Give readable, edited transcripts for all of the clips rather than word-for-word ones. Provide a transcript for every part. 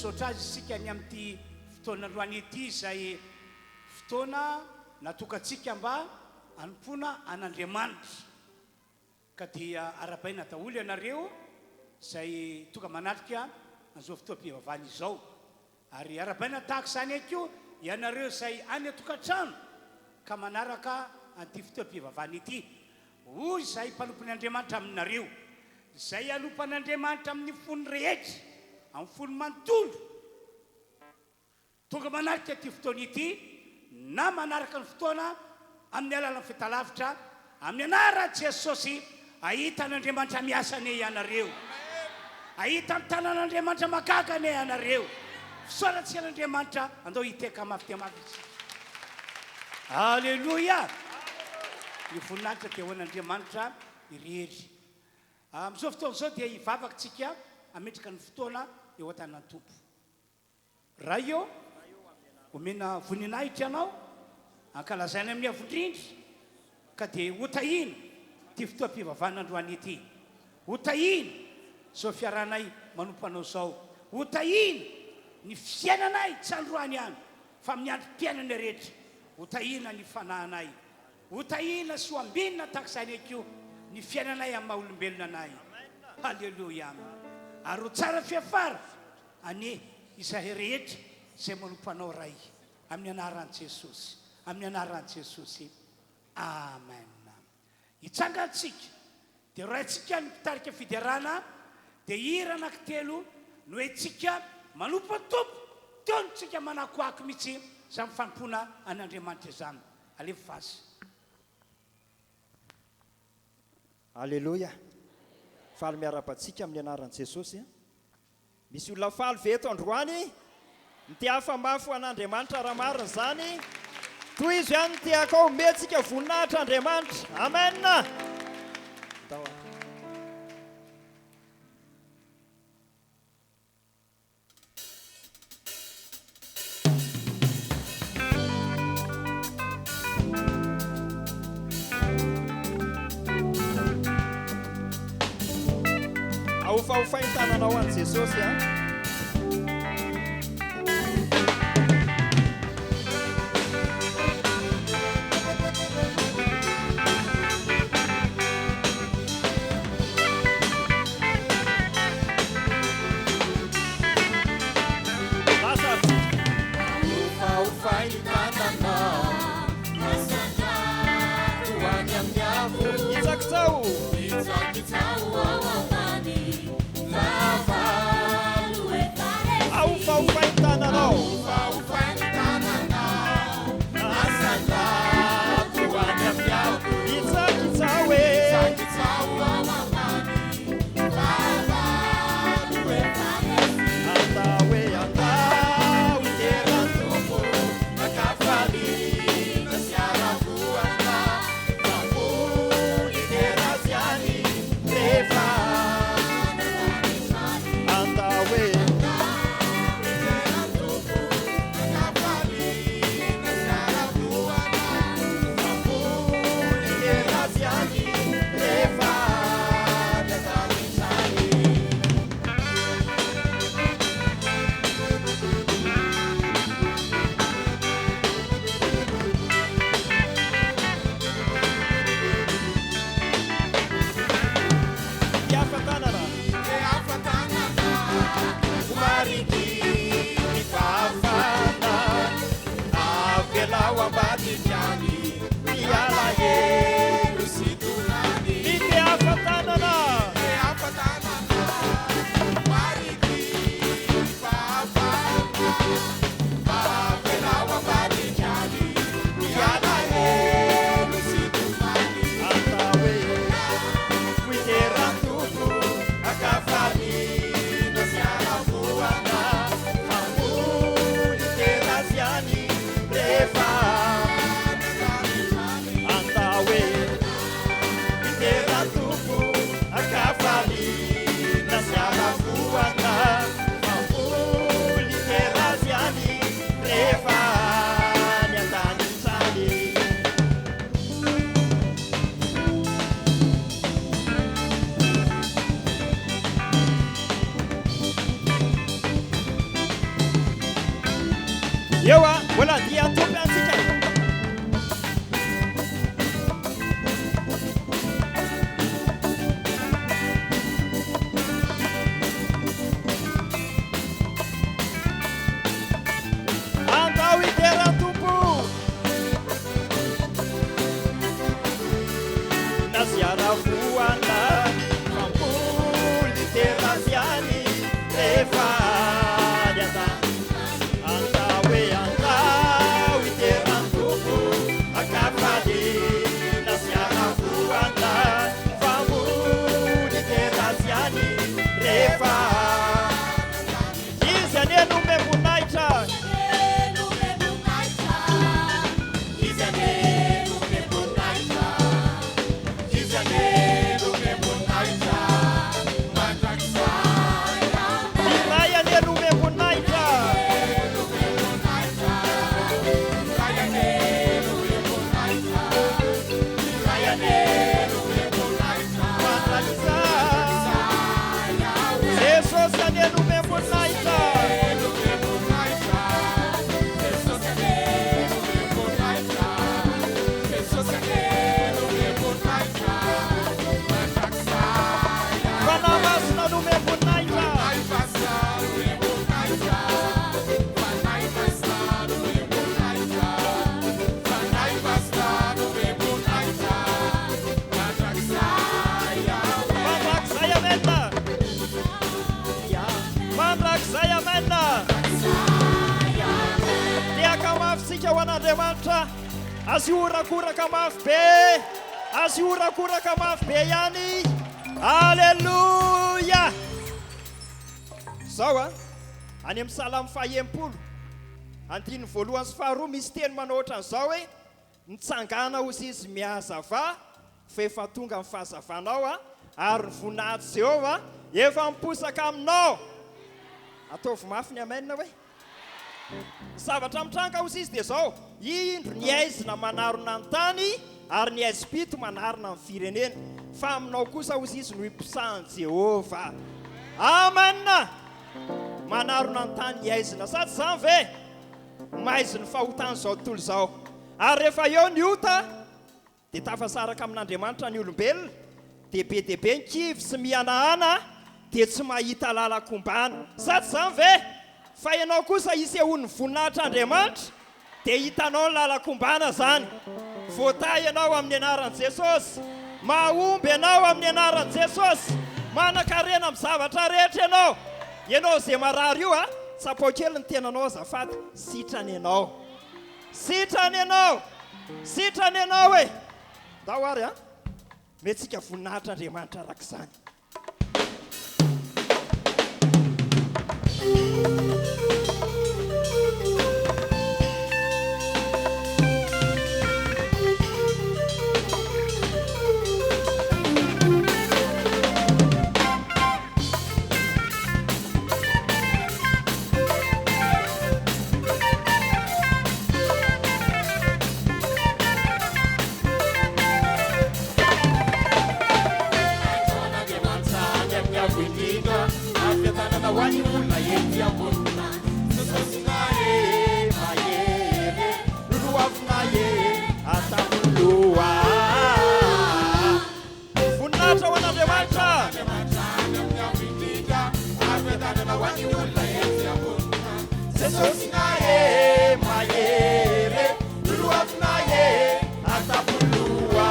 Misaotra Azy isika ny amin'ity fotoana androany ity izay fotoana natokantsika mba hanompoana an'Andriamanitra. Ka dia arahabaina daholo ianareo izay tonga manatrika an'izao fotoam-pivavahana izao. Ary arahabaina tahaka izany ihany koa ianareo izay any an-tokantrano ka manaraka an'ity fotoam-pivavahana ity. Hoy izahay mpanompon' Andriamanitra aminareo, izay hanompo an'Andriamanitra amin'ny fony rehetra, amin'ny fony manontolo, Tonga manatrika ity fotoana ity na manaraka ny fotoana amin'ny alalan'ny fahitalavitra, amin'ny anaran'i Jesosy, hahita an'Andriamanitra miasa anie ianareo. Hahita ny tanan'Andriamanitra mahagaga anie ianareo. Fisaorantsika an'Andriamanitra, andao hitehaka mafy dia mafy isika. Aleloia! Ny voninahitra dia ho an'Andriamanitra irery. Amin'izao fotoana izao dia hivavaka isika hametraka ny fotoana eo an-tanan'ny Tompo. Ray ô, omena voninahitra Ianao, ankalazaina amin'ny Avo Indrindra, ka dia hotahiana ity fotoam-pivavahana androany ity. Hotahiana izao fiarahanay manompo Anao izao. Hotahiana ny fiainanay, tsy androany ihany, fa amin'ny androm-piainanay rehetra. Hotahiana ny fanahinay. Hotahiana sy ho ambinina tahaka izany ihany koa ny fiainanay amin'ny maha-olombelona anay. Haleloia. Ary ho tsara fiafara. Anie izahay rehetra izay manompo Anao Ray amin'ny anaran'i Jesosy amin'ny anaran'i Jesosy Amen Hitsangantsika dia raintsika ny mpitarika fiderana dia hira anankitelo no entsika manompo ny Tompo teo ny tsika manakoako mihitsy izany fanompoana an'Andriamanitra izany alefaso. Aleloia! Faly miarahaba antsika amin'ny anaran'i Jesosy. Misy olona faly ve eto androany? Mitehafa mafy ho an'Andriamanitra raha marina izany. Tohizo ihany ny tehakao, omentsika voninahitra Andriamanitra. Amen! Ndao ary. Ahofahofahy ny tananao an'i Jesosy a. Lasa ary tsika. Ahofahofahy ny tananao, asandrato any amin'ny avo. Hitsakitsaho. Hitsakitsaho ao ambany, fahavalo. Eo a, mbola dia Tompo ihany tsika. Andao hidera ny Tompo. Nasiaravoana famboly terasy ihany rehefa any an-danitra. Andao e andao hidera ny Tompo ankafaliana Nasiaravoana famboly terasy ihany rehefa Izy anie no omem-boninahitra. Izy anie no omem-boninahitra, Izy anie no omem-boninahitra mandrakizay. Ny Ray anie no omem-boninahitra. Ray anie no omem-boninahitra, Ray anie no omem-boninahitra Mandrakizay. Jesosy anie no omem-boninahitra. Jesosy anie no omem-boninahitra, Jesosy anie no omem-boninahitra mandrakizay. Fanahy Masina no omem-boninahitra. Fanahy Masina no omem-boninahitra, Fanahy Masina no omem-boninahitra, Fanahy Masina no omem-boninahitra mandrakizay. Mandrakizay amen. Mandrakizay amen. Tehaka mafy tsika ho an'Andriamanitra. Asio horakoraka mafy be. Asio horakoraka mafy be ihany. Aleloia. Zao a, any amin'ny Salamo faha-60, andininy voalohany sy faharoa misy teny manao ohatran'izao hoe, Mitsangàna hozy izy mihazava, fa efa tonga ny fahazavanao, ary ny voninahitr'i Jehovah efa miposaka aminao. Ataovy mafy ny amen hoe. Ny zavatra mitranga hozy izy dia izao, Indro ny haizina manarona ny tany, ary ny haizim-pito manarona ny firenena, fa aminao kosa hozy izy no hiposahan'i Jehovah. Amen! Manarona ny tany ny haizina, sa tsy izany ve? Maizin'ny fahotan'izao tontolo izao. Ary rehefa eo ny ota, dia tafasaraka amin'Andriamanitra ny olombelona, dia be dia be ny kivy sy mihanahana, dia tsy mahita lalan-kombana. Sa tsy izany ve? Fa ianao kosa isehoan'ny voninahitr'Andriamanitra, dia hitanao ny lalan-kombana izany. Voatahy ianao amin'ny anaran'i Jesosy. Mahomby ianao amin'ny anaran'i Jesosy. Manan-karena amin'ny zavatra rehetra ianao. Ianao izay marary io a, tsapao kely ny tenanao azafady, sitrana ianao. Sitrana ianao! Sitrana ianao e! Ndao ary a, omentsika voninahitra Andriamanitra araka izany. Andriamanitra any amin'ny avo indrindra, ary fiadanana ho an'ny olona ety ambony tany. Jesosy e, mahery e, lolohavina e, atampoloha. Voninahitra ho an'Andriamanitra. Andriamanitra any amin'ny avo indrindra, ary fiadanana ho an'ny olona ety ambony tany. Jesosy e, mahery e, lolohavina e, atampoloha.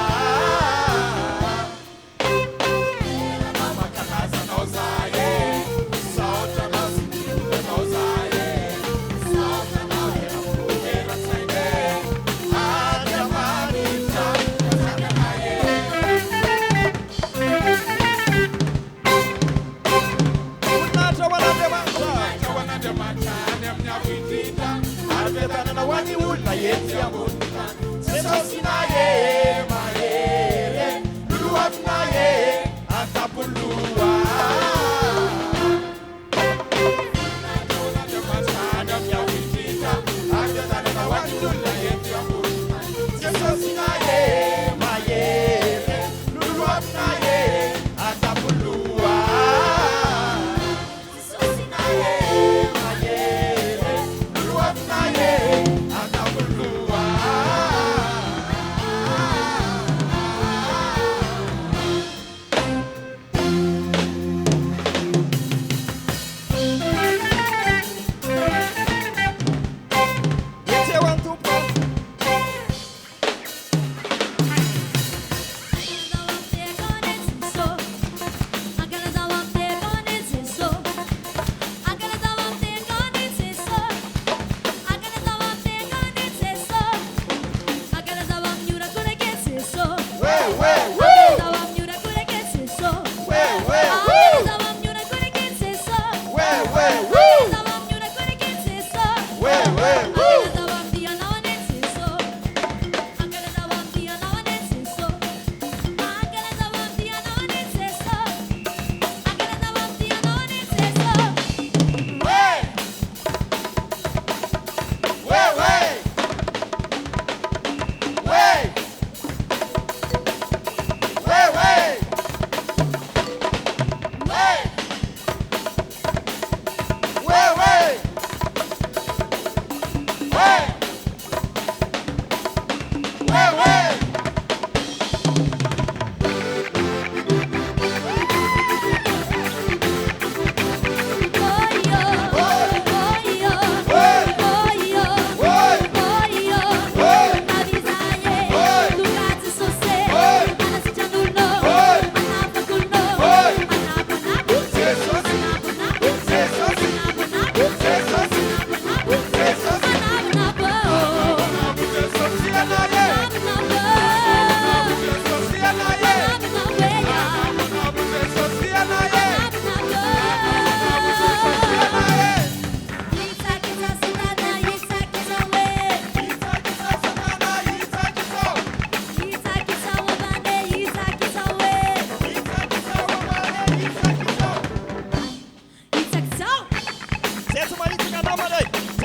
Mankalaza anao zahay e, misaotra anao sy mihoby anao zahay e, misaotra anao eram-po eran-tsaina e, Andriamanitra mpanjakanay e. Voninahitra ho an'Andriamanitra. Voninahitra ho an'Andriamanitra any amin'ny avo indrindra, ary fiadanana ho an'ny olona ety ambony tany. Jesosy e, mahery e, lolohavina e, atampoloha. Voninahitra ho an'Andriamanitra any amin'ny avo indrindra, ary fiadanana ho an'ny olona ety ambony tany. Jesosy e, mahery e, lolohavina e, atampoloha. Jesosy e, mahery e, lolohavina e.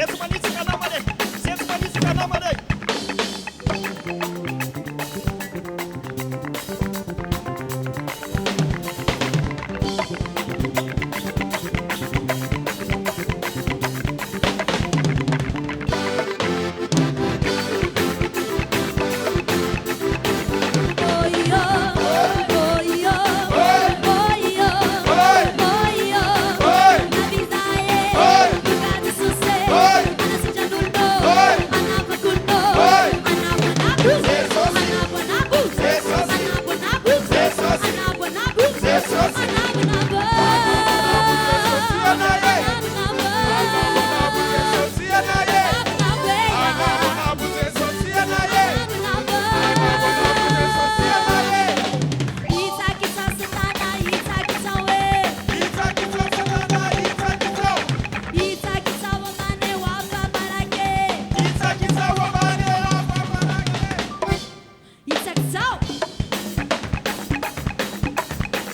Zay tsy manitsaka namana e! Zay tsy manitsaka namana e!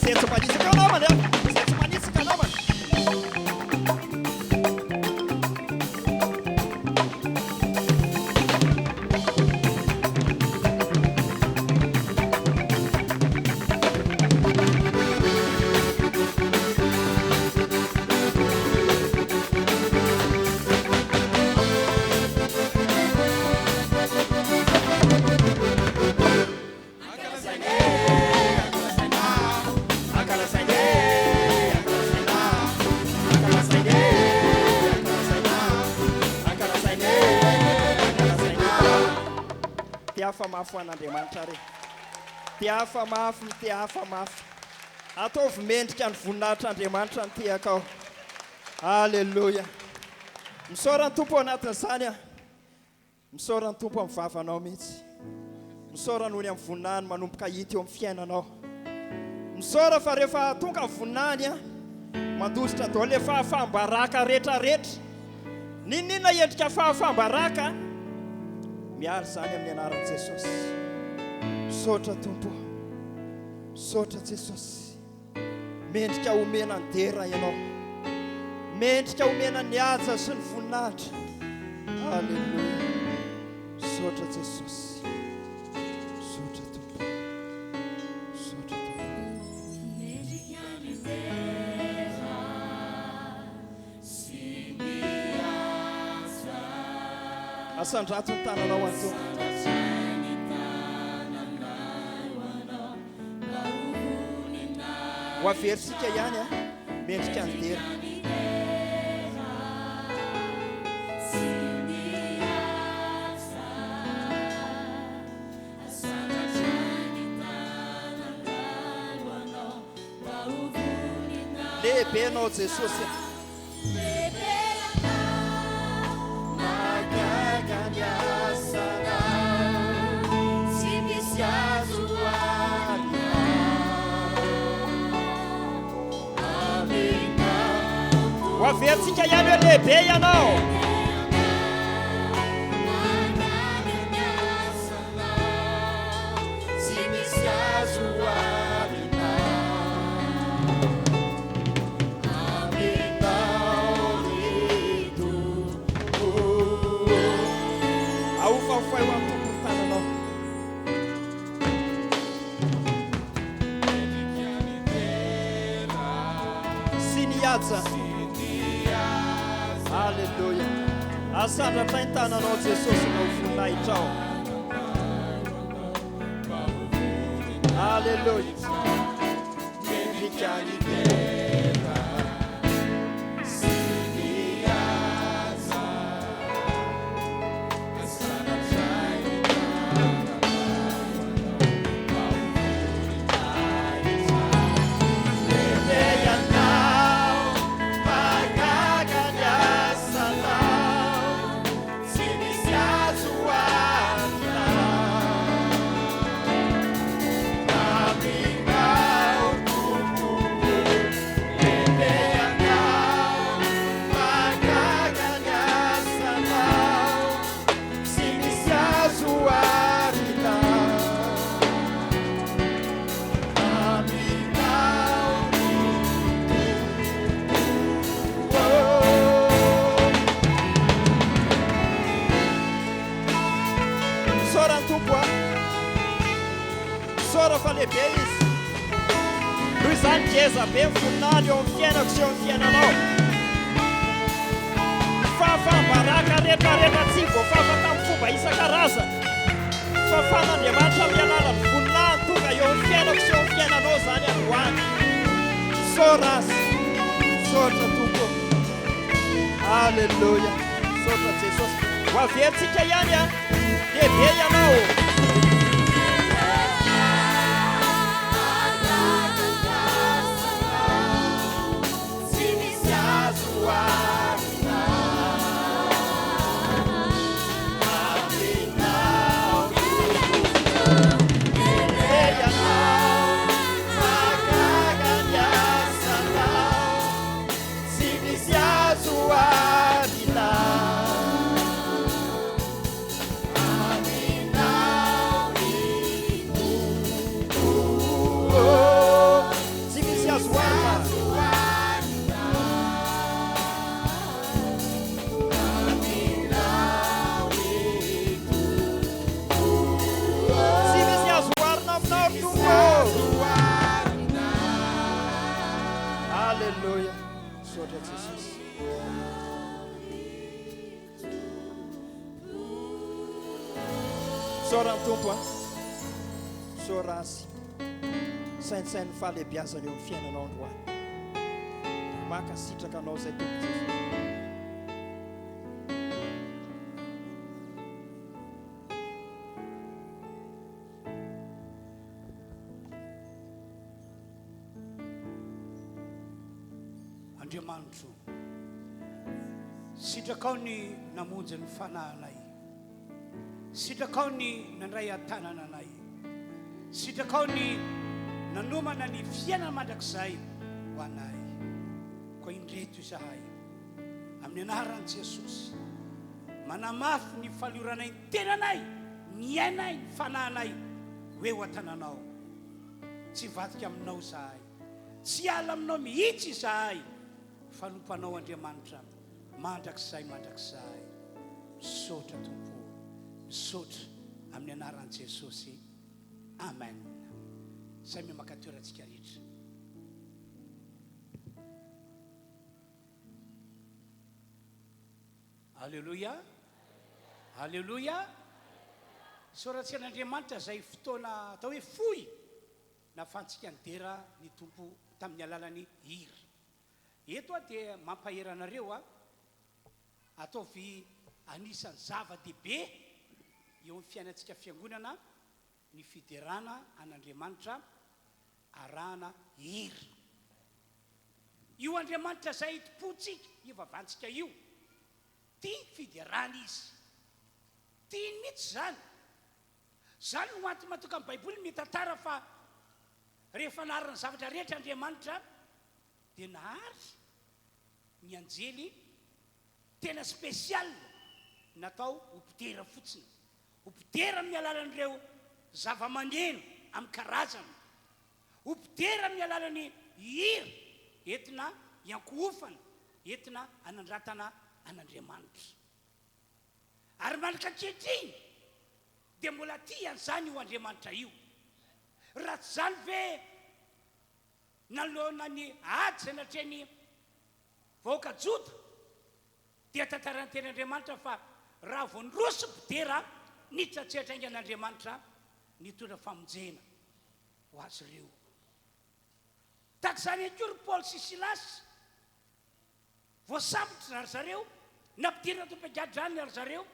Zay tsy manitsaka namana e! Zay tsy manitsaka namana. Tehafa mafy ho an'Andriamanitra re. Tehafa mafy, mitehafa mafy. Ataovy mendrika ny voninahitr'Andriamanitra ny tehakao. Aleloia. Misaora ny Tompo ao anatin'izany aho. Misaora ny Tompo amin'ny vavanao mihitsy. Misaora noho ny amin'ny voninahiny manomboka hita eo amin'ny fiainanao. Misaora fa rehefa tonga ny voninahiny an, mandositra daholo ilay fahafaham-baraka rehetrarehetra. N'inon'inona endrika fahafaham-baraka, miala izany amin'ny anaran'i Jesosy. Misaotra Tompo ô. Misaotra Jesosy. Mendrika homena ny dera Ianao. Mendrika homena ny haja sy ny voninahitra. Alléluia. Misaotra Jesosy. Misaotra Tompo. Misaotra Tompo. Mendrika ny dera sy ny haja. Asandrato ny tananao any Tompo. Asandratray ny tananay ho Anao. Ho averintsika ihany a, mendrika ny dera. Lehibe ianao Jesosy a. Mahagaga ny asanao, tsy misy azo oharina aminao. Ho averintsika ihany hoe lehibe ianao. Mahagaga ny asanao, tsy misy azo oharina aminao ry Tompo. Ahofahofahy ho an'ny Tompo ny tananao. Sy ny haja. Aleloia. Asandratray ny tananao Jesosy mba ho voninahitrao. Aleloia. Mendrika ny dera sy ny haja, asanatray ny tananao mba ho voninahitra. Lehibe ianao, mahagaga ny asanao, tsy misy azo oharina aminao Tompo. lehibe Izy. Noho izany ngeza be ny voninahiny eo amin'ny fiainako sy eo amin'ny fiainanao. Fahafaham-baraka rehetrarehetra tsy voafafa tamin'ny fomba isan-karazany. Fafan'Andriamanitra amin'ny alalan'ny voninahiny tonga eo amin'ny fiainako sy eo amin'ny fiainanao izany androany. Misaora Azy. Misaotra Tompo ô. Alléluia. Misaotra Jesosy. Ho averintsika ihany an. Lehibe Ianao ô. Tsy misy azo oharina. Tsy misy azo oharina aminao ry Tompo ô. Alléluia. Misaotra Jesosy. Misaora ny Tompo a. Misaora Azy. Saintsaino ny fahalehibiazany eo amin'ny fiainanao androany. Mankasitraka Anao izay Tompo Jesosy. Andriamanitro, sitrakao ny namonjy ny fanahinay. Sitrakao ny nandray an-tanana anay. Sitrakao ny nanomana ny fiainana mandrakizay ho anay. Koa indreto izahay, amin'ny anaran'i Jesosy, manamafy ny falioranay ny tenanay, ny ainay, ny fanahinay ho eo an-tananao. Tsy hivadika aminao izahay. Tsy hiala aminao mihitsy izahay. Fanompo anao Andriamanitra mandrakizay mandrakizay. Misaotra Tompo ô. Misaotra amin'ny anaran'i Jesosy. Amen. Samy maka toerantsika rehetra. Aleloia. Aleloia. Isaorantsika an'Andriamanitra izay fotoana atao hoe fohy nahafahantsika nidera ny Tompo tamin'ny alalan'ny hira. Eto aho dia mampahery anareo a, ataovy anisan'ny zava-dehibe eo amin'ny fiainantsika fiangonana ny fiderana an'Andriamanitra arahana hira. Io Andriamanitra izay itompoantsika, ivavahantsika io, tia fiderana Izy. Tiany mihitsy izany. Izany no antony mahatonga ny Baiboly mitantara fa rehefa nahary ny zavatra rehetra Andriamanitra dia nahary ny anjely tena spécial natao ho mpidera fotsiny. Ho mpidera amin'ny alalan'ireo zavamaneno amin'ny karazany. Ho mpidera amin'ny alalan'ny hira entina hiankohofana, entina hanandratana an'Andriamanitra. Ary mandrak'ankehitriny dia mbola tia an'izany io Andriamanitra io. Raha tsy izany ve nanoloana ny ady izay natrehin'ny vahoaka Joda dia tantarain'ny Tenin'Andriamanitra fa raha vao niroso ny mpidera niditra an-tsehatra haingana Andriamanitra nitondra famonjena ho azy ireo. Tahaka izany ihany koa ry Paoly sy Silasy. Voasambotra ry zareo, nampidirina tao am-pigadrana ry zareo,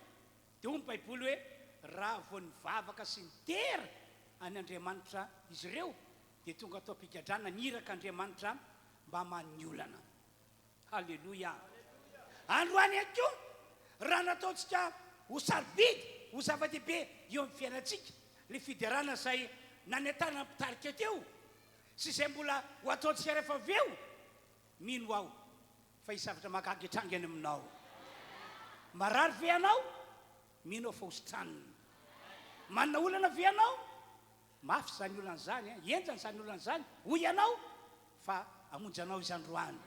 dia hoy ny Baiboly hoe, raha vao nivavaka sy nidera an' Andriamanitra izy ireo, dia tonga tao am-pigadrana ny irak' Andriamanitra mba hamaha ny olana. Haleloia! Androany ihany koa, raha nataontsika ho sarobidy, ho zava-dehibe eo amin'ny fiainantsika, ilay fiderana izay nanentanana ny mpitarika teo, sy izay mbola ho ataontsika rehefa avy eo, Mino aho fa hisy zavatra mahagaga hitranga any aminao. Marary ve ianao? Mino aho fa ho sitranina. Manana olana ve ianao? Mafy izany olana izany, henjana izany olana izany, hoy ianao, fa hamonjy anao Izy androany.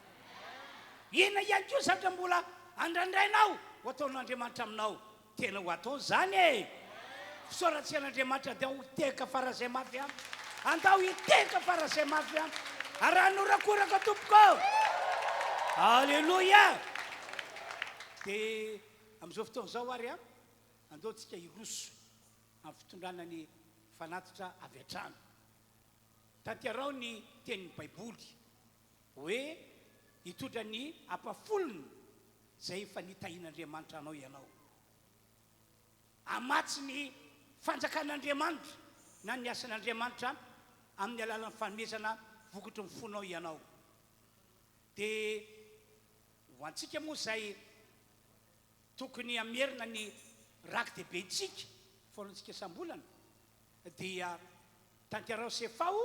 Inona ihany koa zavatra mbola andrandrainao ho ataon'Andriamanitra aminao? Tena ho ataony izany e! Fisaorantsika an'Andriamanitra dia ho tehaka faran'izay mafy an! Andao hitehaka faran'izay mafy an! Arahana horakoraka tompoko! Aleloia! Dia amin'izao fotoana izao ary an, andao tsika hiroso amin'ny fitondrana ny fanatitra avy hatrany. Tanteraho ny tenin'ny Baiboly hoe hitondra ny ampafolony izay efa nitahian'Andriamanitra anao ianao. Hamatsy ny fanjakan'Andriamanitra na ny asan'Andriamanitra amin'ny alalan'ny fanomezana vokatry ny fonao ianao. Dia ho antsika moa izay tokony hamerina ny raki-dehibentsika fanaontsika isam-bolana dia tanteraho sy efaho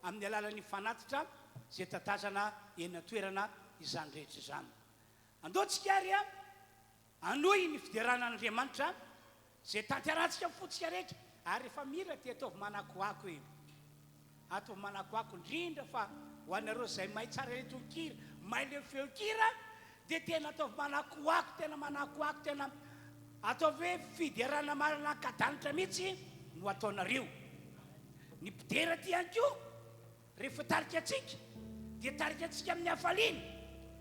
amin'ny alalan'ny fanatitra izay tatazana eny an-toerana izany rehetra izany. Andao tsika ary Hanohy ny fiderana an'Andriamanitra izay tanterahantsika ny fontsika rehetra ary rehefa mihira dia ataovy manakoako e! Ataovy manakoako indrindra fa ho anareo izay mahay tsara ilay tononkira, mahay ilay feon-kira dia tena ataovy manakoako, tena manakoako, tena ataovy hoe fiderana manan-kadanitra mihitsy no ataonareo. Ny mpidera aty ihany koa Rehefa tarika antsika dia tarika antsika amin'ny hafaliana,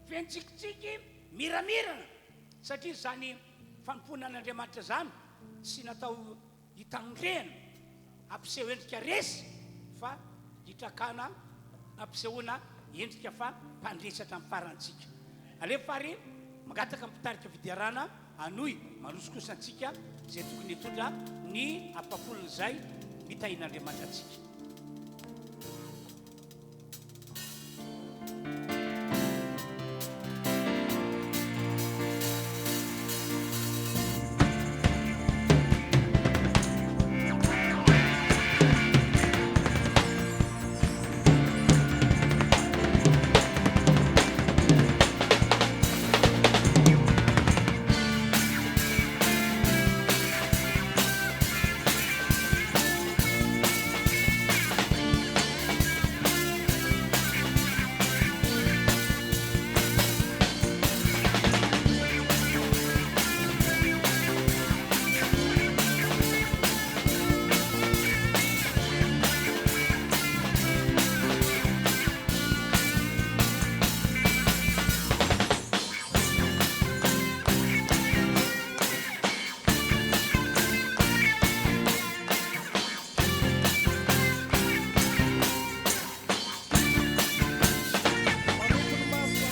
feno tsikitsiky, miramirana, satria izany fanompoana an'Andriamanitra izany tsy natao hitandrehana, hampiseho endrika resy fa hitrakana, hampisehoana endrika fa mpandresy hatramin'ny farany tsika. Alefa ary mangataka ny mpitarika fiderana hanohy manosikosa kosa antsika izay tokony hitondra ny ampafolon'izay mitahian'Andriamanitra antsika. Manompo ny maso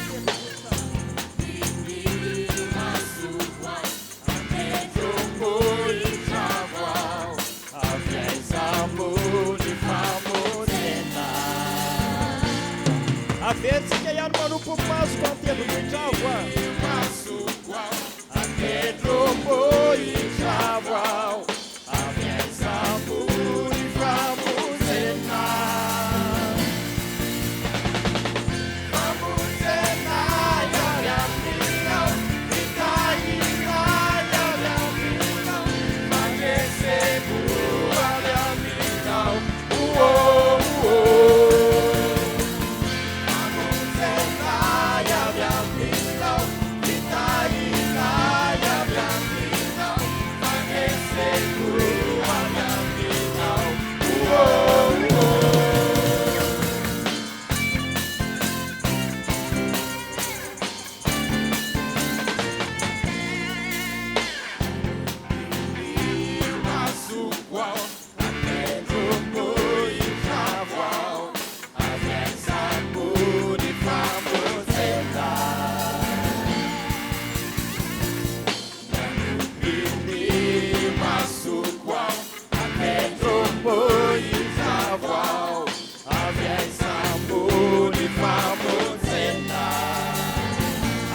an-tendrombohitra. Avy aiza moa ny famonjena? Averintsika ihany manompo ny masoko an-tendrombohitra avo a. An-tendrombohitra avo aho, avy aiza moa ny famonjena? Famonjena avy aminao, fitahiana avy aminao, fandreseko avy aminao, oh oh oh. Famonjena avy aminao, fitahiana avy aminao, fandreseko avy aminao, oh oh oh.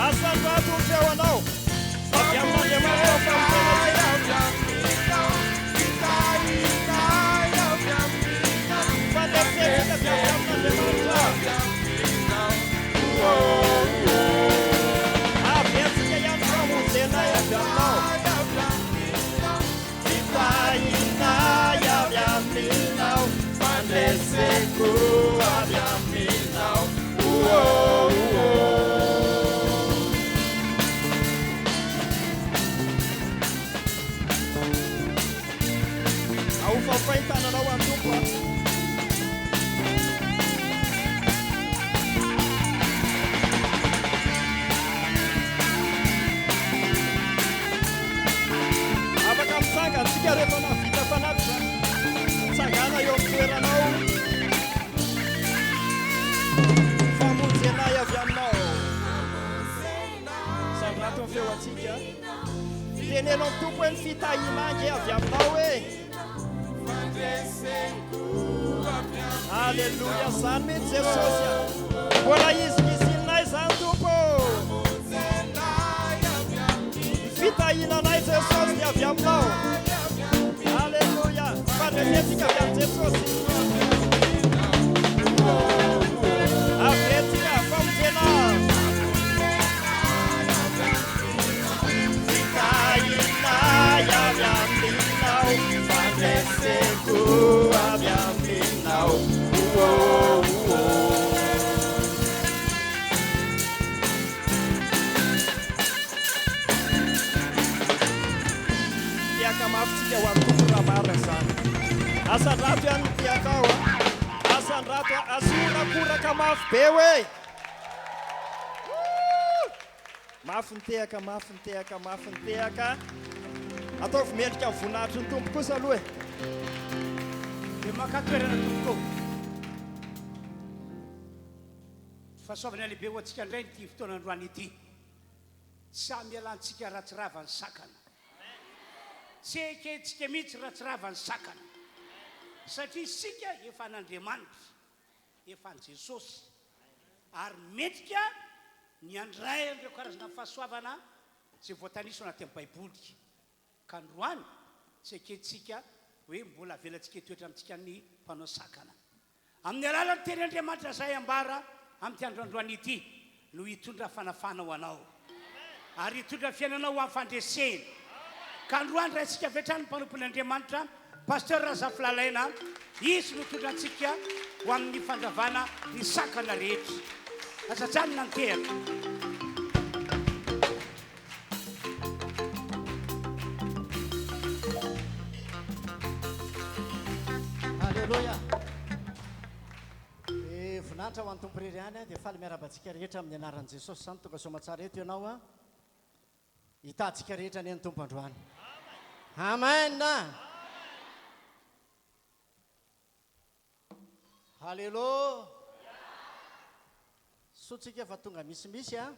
Asandrato ny feo anao avy amin'Andriamanitra ho famonjena antsika. Fandresentsika dia avy amin'Andriamanitra. Avy antsika ihany famonjenay avy aminao. Fitahianay avy aminao, fandreseko avy aminao. Oh oh oh. Ahofahofahy ny tananao ho an'ny Tompo a. tsika rehefa nahavita fanatitra. Mitsangàna eo amin'ny toeranao. Famonjenay avy aminao. Sandrato ny feo antsika. Teneno amin'ny Tompo hoe ny fitahiana ange avy aminao e. Aleloia, zany mihitsy Jesosy a. Mbola hizingizininay zany Tompo ô. Ny fitahiana anay Jesosy dia avy aminao. Aleloia, fandresentsika avy amin'i Jesosy. Averintsika famonjena. Fitahianay avy aminao, fandreseko avy aminao. Oh, oh, oh. Tiaka mafy tsika ho an'ny Tompo raha marina izany. Asandrato ihany ny tiakao a. Asandrato a. Asio horakoraka mafy be hoe. Mafy ny tehaka, mafy ny tehaka, mafy ny tehaka. Ataovy mendrika ny voninahitry ny Tompo kosa aloha e. Dia makà toerana tompoko. Fahasoavana lehibe ho antsika indray ity fotoana androany ity. Tsy samy ialantsika raha tsy rava ny sakana. Tsy ekentsika mihitsy raha tsy rava ny sakana. Satria isika efa an'Andriamanitra. Efa an'i Jesosy ary mendrika ny handray an'ireo karazana fahasoavana izay voatanisa ao anatin'ny Baiboly. Ka androany, tsy ekentsika hoe mbola avelantsika hitoetra amintsika ny mpanao sakana. Amin'ny alalan'ny Teny Andriamanitra izay ambara amin'ity andro androany ity no hitondra fanafahana ho anao ary hitondra fiainanao ho amin'ny fandresena. Ka androany raisika avy hatrany ny mpanompon'Andriamanitra, Pasteur Razafilalaina, izy no hitondra antsika ho amin'ny fandravana ny sakana rehetra. Aza ajanona ny tehaka. Aleloia! Dia voninahitra ho an'ny Tompo irery ihany, dia faly miarahaba antsika rehetra amin'ny anaran'i Jesosy izany, tonga soamatsara eto ianao an. Hitahantsika rehetra anie ny Tompo androany. Amen. Haleloia. Soa tsika fa tonga misimisy an.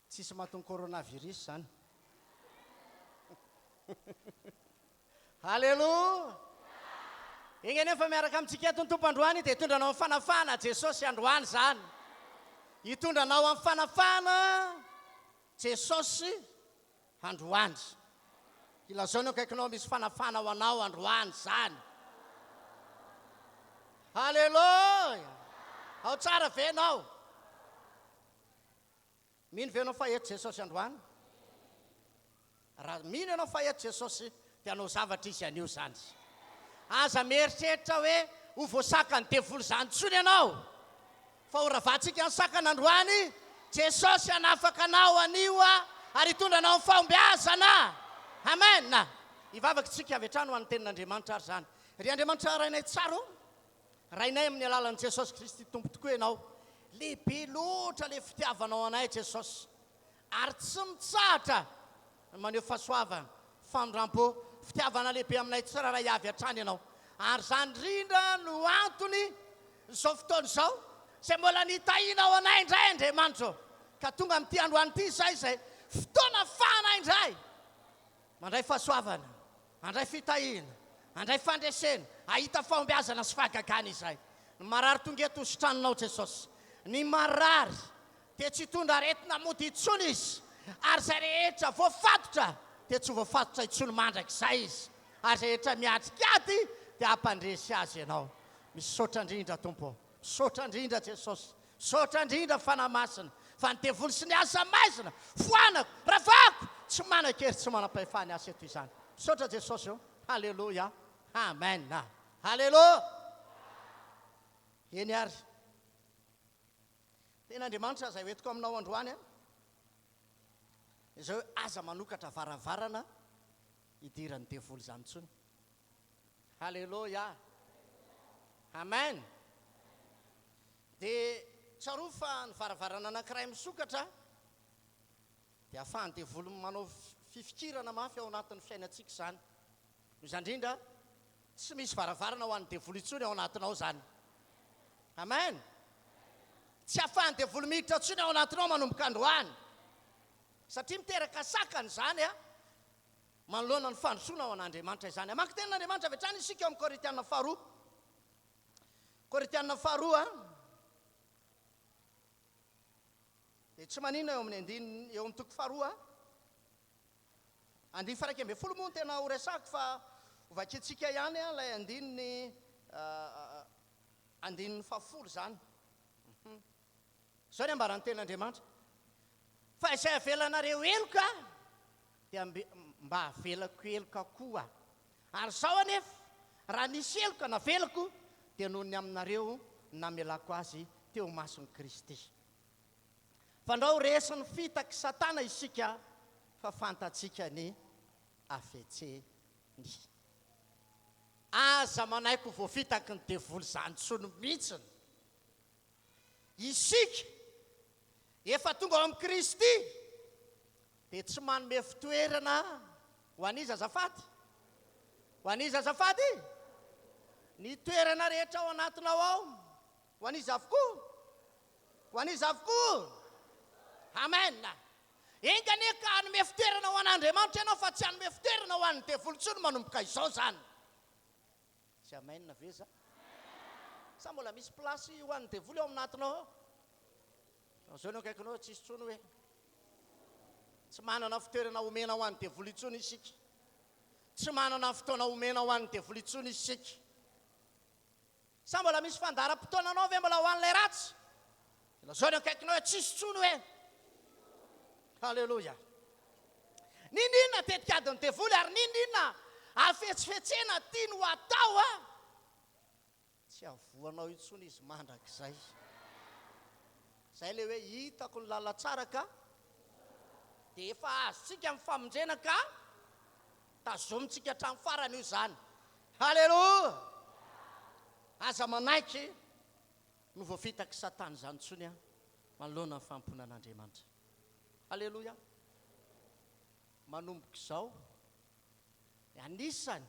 Tsisy matin'ny coronavirus zany. Haleloia! Enga anie fa miaraka amintsika eto ny Tompo androany dia hitondra anao amin'ny fanafahana Jesosy androany izany. Hitondra anao amin'ny fanafahana Jesosy androany. Ilazao ny akaikinao misy fanafahana ho anao androany izany. Haleloia! Ao tsara ve ianao? Mino ve ianao fa eto Jesosy androany? Raha mino ianao fa eto Jesosy dia hanao zavatra Izy anio izany. Aza mieritreritra hoe ho voasakan'ny devoly izany intsony ianao, fa ho ravantsika ny sakana androany, Jesosy hanafaka anao anio ary hitondra anao amin'ny fahombiazana. Amen! Hivavaka isika avy hatrany ho an'ny tenin'Andriamanitra ary izany. Ry Andriamanitra Rainay tsara ô, Rainay amin'ny alalan'i Jesosy Kristy Tompo tokoa Ianao. Lehibe loatra ilay fitiavanao anay Jesosy ary tsy mitsahatra ny maneho fahasoavana, famindrampo, fitiavana lehibe aminay tsirairay avy hatrany Ianao. Ary izany indrindra no antony izao fotoana izao izay mbola nitahianao anay indray Andriamanitra ô. Ka tonga amin'ity androany ity izahay izay fotoana afahanay indray mandray fahasoavana, Handray fitahiana, handray fandresena, hahita fahombiazana sy fahagagana izahay. Ny marary tonga eto ho sitraninao Jesosy. Ny marary dia tsy hitondra aretina mody intsony izy, ary izay rehetra voafatotra dia tsy ho voafatotra intsony mandrakizay izy, ary izay rehetra miatrika ady dia hampandresy azy Ianao. Misaotra indrindra Tompo ô. Misaotra indrindra Jesosy. Misaotra indrindra Fanahy Masina fa ny devoly sy ny asa maizina foanako, ravako, tsy manan-kery tsy manam-pahefana asa eto izany. Misaotra Jesosy o. Haleloia. Amen. Haleloia. Eny ary. Tena Andriamanitra izay hoentiko aminao androany an. Izao hoe aza manokatra varavarana hidiran'ny devoly izany intsony. Haleloia. Amen. Dia tsarovy fa ny varavarana anankiray misokatra dia ahafahan'ny devoly manao fifikirana mafy ao anatin'ny fiainantsika izany. Noho izany indrindra, tsy misy varavarana ho an'ny devoly intsony ao anatinao izany. Amen! Tsy ahafahan'ny devoly miditra intsony ao anatinao manomboka androany. Satria miteraka sakana izany manoloana ny fandrosoana ao an'Andriamanitra izany. Hamaky tenin'Andriamanitra avy hatrany isika ao amin'ny Korintiana faharoa. Korintiana faharoa dia tsy maninona eo amin'ny andininy eo amin'ny toko faharoa. Andininy faha 11 moa no tena horesahako fa hovakintsika ihany ilay andininy andininy fahafolo izany. Izao ny ambaran'ny tenin'Andriamanitra, Fa izay avelanareo heloka dia mba avelako heloka koa. Ary izao anefa, raha nisy heloka navelako, dia noho ny aminareo no namelako azy teo imason'i Kristy. Fandrao resin'ny fitak'i Satana isika, fa fantatsika ny hafetseny. Aza manaiky ho voafitaky ny devoly izany intsony mihitsiny. Isika efa tonga ao amin'i Kristy dia tsy manome fitoerana ho an'iza azafady? Ho an'iza azafady? Ny toerana rehetra ao anatinao ao, ho an'iza avokoa? Ho an'iza avokoa? Amen! Enga anie ka hanome fitoerana ho an'Andriamanitra ianao fa tsy hanome fitoerana ho an'ny devoly intsony manomboka izao izany. Tsy amen ve za? Sa mbola misy place ho an'ny devoly ao aminatinao ao? Zao ny akaikinao hoe tsisy intsony hoe. Tsy manana fitoerana omena ho an'ny devoly intsony isika. Tsy manana fotoana omena ho an'ny devoly intsony isika. Sa mbola misy fandaharam-potoananao ve mbola ho an'ilay ratsy? Lazao ny akaikinao hoe tsisy intsony hoe. Haleloia. N'inon'inona tetikadin'ny devoly ary n'inon'inona hafetsifetsena tiany ho atao a, tsy havoanao intsony izy mandrakizay. Izay ilay hoe hitako ny lalantsara ka dia efa azontsika ny famonjena ka tazomintsika hatramin'ny farany io izany. Haleloia! Aza manaiky no voafitak'i Satana izany intsony aho manoloana ny fanompoana an'Andriamanitra. Aleloia! Manomboka izao, dia anisany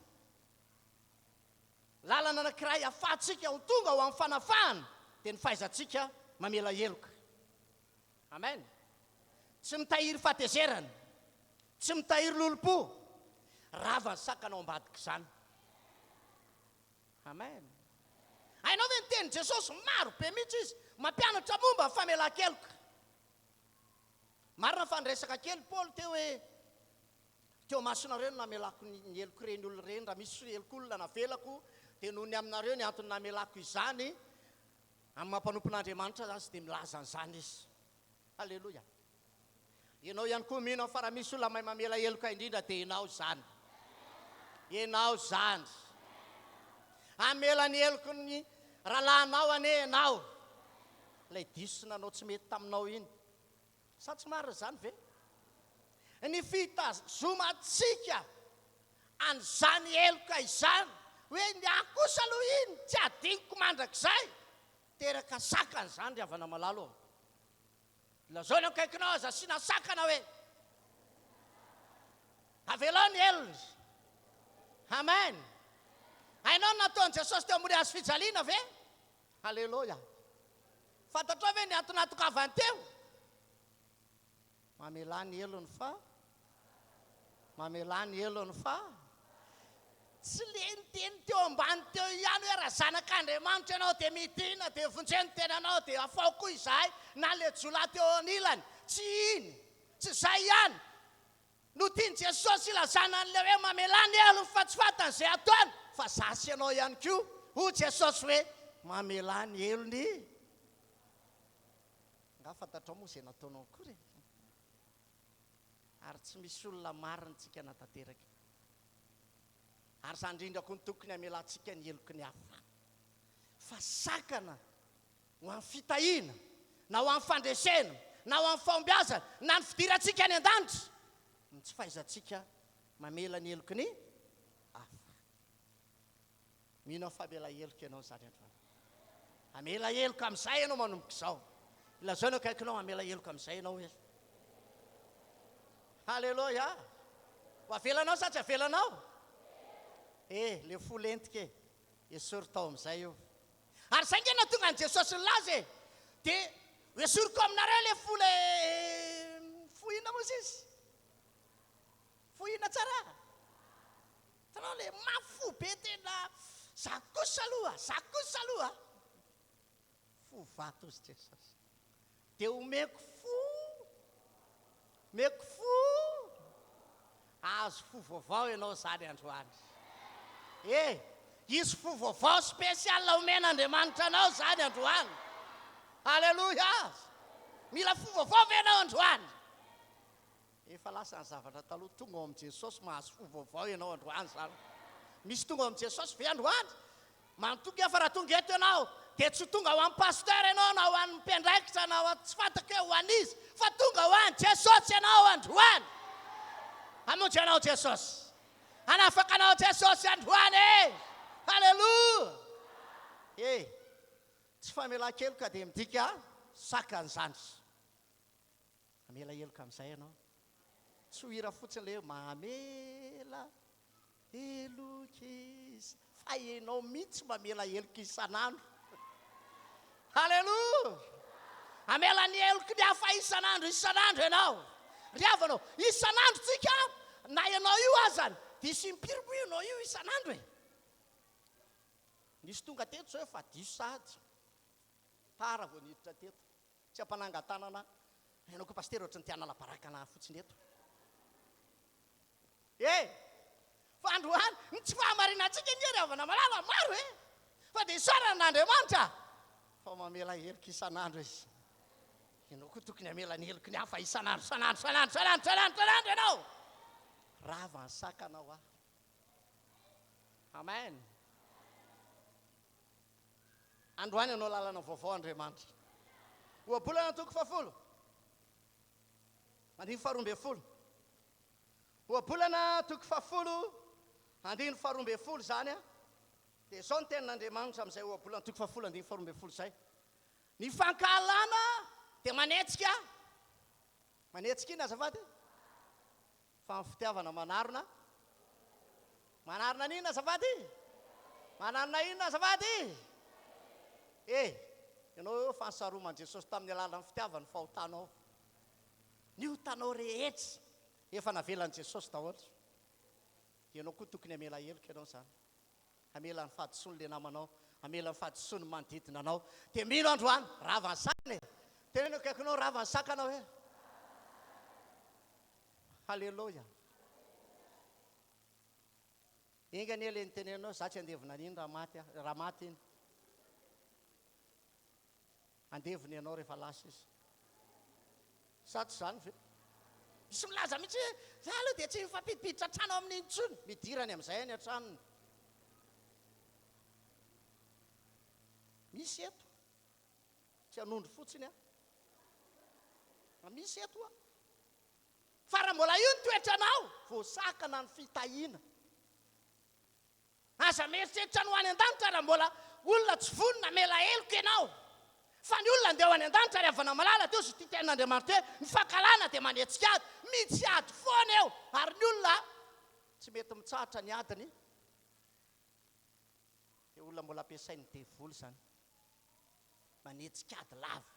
lalana anankiray ahafahantsika ho tonga ho amin'ny fanafahana dia ny fahaizantsika mamela heloka. Amen! Tsy mitahiry fahatezerana, tsy mitahiry lolompo, rava ny sakana ao ambadik'izany. Amen. Hainao ve ny tenin'i Jesosy? Maro be mihitsy izy mampianatra momba ny famelan-keloka. Marina fa niresaka kely Paoly teo hoe, Teo imasonareo no namelako ny helok'ireny olona ireny, raha misy helok'olona navelako, dia noho ny aminareo ny antony namelako izany. Amin'ny maha mpanompon'Andriamanitra azy dia milaza an'izany izy. Aleloia. Ianao ihany koa mino aho fa raha misy olona mahay mamela heloka indrindra dia ianao izany. Ianao izany. Hamela ny heloky ny rahalahinao anie ianao. Ilay diso sy nanao tsy mety taminao iny. Sa tsy marina izany ve? Ny fitazomantsika an'izany heloka izany, hoe ny ahy kosa aloha iny tsy adinoko mandrakizay. Teraka sakana izany ry havana malala ô. Lazao ny akaikinao aza asiana sakana hoe avelao ny helony. Amen. Hainao ny nataon'i Jesosy teo ambony hazo fijaliana ve? Haleloia. Fantatrao ve ny antony nahatongavany teo? Mamelà ny helony fa Mamelà ny helony fa Tsy le niteny teo ambany teo ihany hoe raha zanak'Andriamanitra ianao dia midina dia vonjeo ny tenanao dia afaho koa izahay na le jiolahy teo anilany. Tsy iny, tsy izay ihany no tian'i Jesosy hilazana an'ilay hoe mamelà ny helony fa tsy fantany izay ataony fa za sy ianao ihany koa hoy Jesosy hoe mamelà ny helony. Angaha fantatrao moa izay nataonao akory e? Ary tsy misy olona marina tsika na tanteraka. Ary izany indrindra koa no tokony hamelantsika ny heloky ny hafa. Fa sakana ho amin'ny fitahiana, na ho amin'ny fandresena, na ho amin'ny fahombiazana, na ny fidirantsika any an-danitra, ny tsy fahaizantsika mamela ny heloky ny hafa. Mino aho fa hamela heloka ianao izany androany. Hamela heloka amin'izay ianao manomboka izao. Ilazao ny akaikinao hamela heloka amin'izay ianao hoe. Haleloia! Ho avelanao sa tsy avelanao? E, le fo lentika e. Esory tao amin'izay io. Ary izay nge nahatonga an'i Jesosy nilaza e, dia hoesoriko aminareo le fo le fo inona moa izy izy? Fo inona tsara? Hitanao le mafy fo be tena za kosa aloha, za kosa aloha. Fo vato ozy Jesosy. Dia omeko fo, omeko fo, ahazo fo vaovao ianao izany androany. E, hisy fo vaovao spécial omen'Andriamanitra anao izany androany. Alléluia! Mila fo vaovao ve ianao androany? Efa lasa ny zavatra taloha, tonga ao amin'i Jesosy mahazo fo vaovao ianao androany izany. Misy tonga ao amin'i Jesosy ve androany? Matoky aho fa raha tonga eto ianao dia tsy ho tonga ho an'ny pasteur ianao na ho an'ny mpiandraikitra na ho tsy fantako hoe ho an'iza fa tonga ho an'i Jesosy ianao androany. Hamonjy anao Jesosy. Hanafaka anao Jesosy androany e! Haleloia! E! Tsy famelan-keloka dia midika sakana izany. Hamela heloka amin'izay ianao. Tsy ho hira fotsiny ilay hoe mamela heloka izy, fa ianao mihitsy mamela heloka isan'andro. Haleloia! Hamela ny heloky ny hafa isan'andro isan'andro ianao. Ry havana ô, isan'andro tsika, na ianao io azany, diso impiry moa ianao io isan'andro e? Nisy tonga teto izao efa diso sahady. Tara vao niditra teto. Tsy ampanangan-tanana ianao koa pasitera ohatran'ny te hanala baraka anah fotsiny eto. E! Fa androany, ny tsy fahamarinantsika ange ry havana malala maro e! Fa dia isaorana an'Andriamanitra fa mamela heloka isan'andro Izy. Ianao koa tokony hamela ny heloky ny hafa isan'andro, isan'andro, isan'andro, isan'andro, isan'andro, isan'andro ianao. Rava ny sakanao aho. Amen. Androany hanao lalana vaovao Andriamanitra. Ohabolana toko fahafolo, andininy faharoa ambin'ny folo. Ohabolana toko fahafolo, andininy faharoa ambin'ny folo izany dia izao ny tenin'Andriamanitra amin'izay ohabolana toko fahafolo andininy faharoa ambin'ny folo izay. Ny fankahalana dia manetsika, manetsika inona azafady? Fa ny fitiavana manarona, manarona an'inona azafady? Manarona inona azafady? E! Ianao eo fa nisaroman'i Jesosy tamin'ny alalan'ny fitiavany ny fahotanao. Ny otanao rehetra efa navelan'i Jesosy daholo. Ianao koa tokony hamela heloka ianao izany. Hamela ny fahadisoan'ilay namanao, hamela ny fahadisoan'ny manodidina anao. Dia mino androany, rava ny sakana e! Teneno akaikinao, rava ny sakana hoe. Haleloia. Enga anie ilay nitenenanao, za tsy andevona an'iny raha maty aho, raha maty iny. Andevony ianao rehefa lasa izy. Sa tsy izany ve? Misy milaza mihitsy hoe, za aloha dia tsy mifampidipiditra an-trano amin'iny intsony. Midirany amin'izay any an-tranony. Misy eto. Tsy hanondro fotsiny aho. Fa misy eto an. Fa raha mbola io ny toetranao, voasakana ny fitahiana. Aza mieritreritra ny ho any an-danitra raha mbola olona tsy vonona hamela heloka ianao. Fa ny olona andeha ho any an-danitra ry havana malala dia hozy ity tenin'Andriamanitra hoe ny fankahalana dia manetsika ady. Misy ady foana eo ary ny olona tsy mety mitsahatra ny adiny dia olona mbola ampiasain'ny devoly izany. Manetsika ady lava.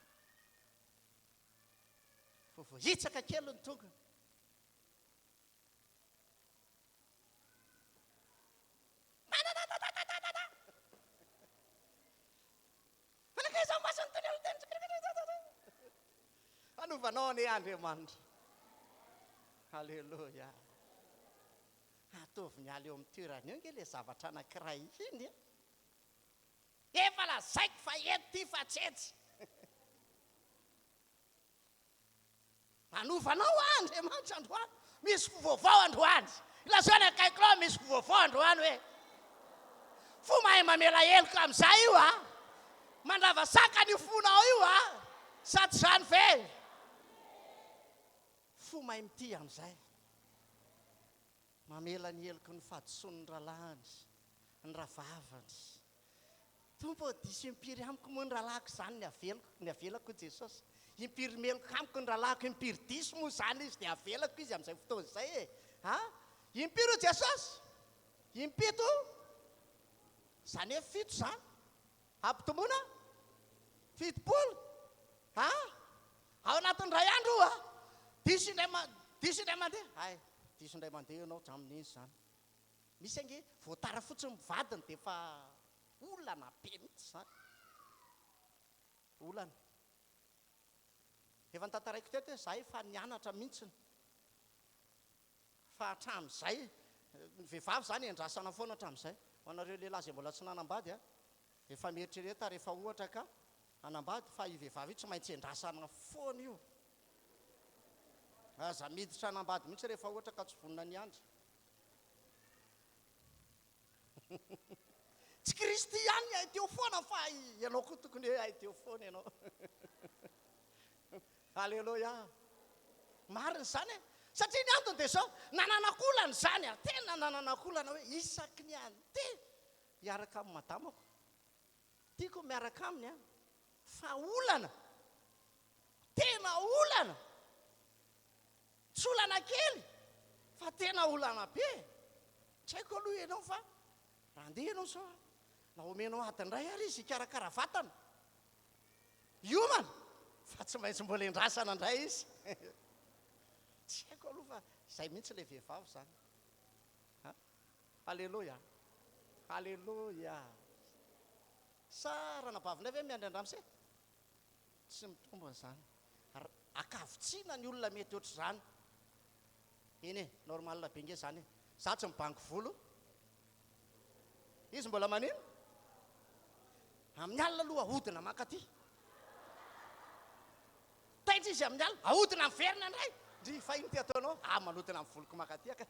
Vao voahitsaka kely ny tongony. Hanovanao anie Andriamanitra. Aleloia. Ataovy miala eo amin'ny toerany eo ange ilay zavatra anankiray iny e. Efa lazaiko fa eto ity fa tsy etsy. Hanova anao aho Andriamanitra androany. Misy fo vaovao androany. Ilazao ny akaikinao misy fo vaovao androany hoe. Fo mahay mamela heloka amin'izay io a. Mandrava sakana io fonao io a. Sa tsy izany ve? Fo mahay mitia amin'izay. Mamela ny heloky ny fahadisoan'ny rahalahiny, ny rahavaviny. Tompo ô, diso impiry amiko moa ny rahalahiko izany ny aveloko, ny avelako hoy Jesosy. Impiry meloka amiko ny rahalahiko, impiry diso moa izany izy dia avelako izy amin'izay fotoana izay e! A! Impiry hoy Jesosy? Impito, izany hoe fito izany. Ampitomboina 70 ha? Ao anatin'ny iray andro io a! Diso indray ma, diso indray mandeha. Hay, diso indray mandeha ianao hatramin'iny izany. Misy ange vao tara fotsiny ny vadiny dia efa olana be mihitsy izany. Olana. Efa notantaraiko teto hoe izaho efa nianatra mihitsiny. Fa hatramin'izay, ny vehivavy izany endrasana foana hatramin'izay. Ho anareo lehilahy izay mbola tsy nanambady a, efa mieritrereta rehefa ohatra ka hanambady fa io vehivavy io tsy maintsy endrasana foana io. Aza miditra hanambady mihitsy rehefa ohatra ka tsy vonona ny hiandry. Tsy Kristy ihany ny haiteo foana fa ianao koa tokony hoe haiteo foana ianao. Aleloia. Marina izany e. Satria ny antony dia izao, nananako olana izany ary tena nananako olana hoe isaky ny handeha hiaraka amin'ny madamako. Tiako ny miaraka aminy an, fa olana, tena olana. Tsy olana kely fa tena olana be. Tsy haiko aloha ianao fa raha handeha ianao izao an, na omenao adiny iray ary izy hikarakara vatana, hiomana fa tsy maintsy mbola endrasana indray izy. Tsy haiko aloha fa izay mihitsy ilay vehivavy izany. Ha? Aleloia. Aleloia. Sa ranabavinay ve miandry an-dramose? Tsy mitombina izany. Ary ankavitsiana ny olona mety ohatr'izany. Eny e, normal be nge izany e. Za tsy mibango volo. Izy mbola manino? Amin'ny alina aloha ahodina mankaty. Taitra izy amin'ny alina, ahodina miverina indray. Ndry, fa ino ty ataonao? Ah, manodina ny voloko mankaty aka.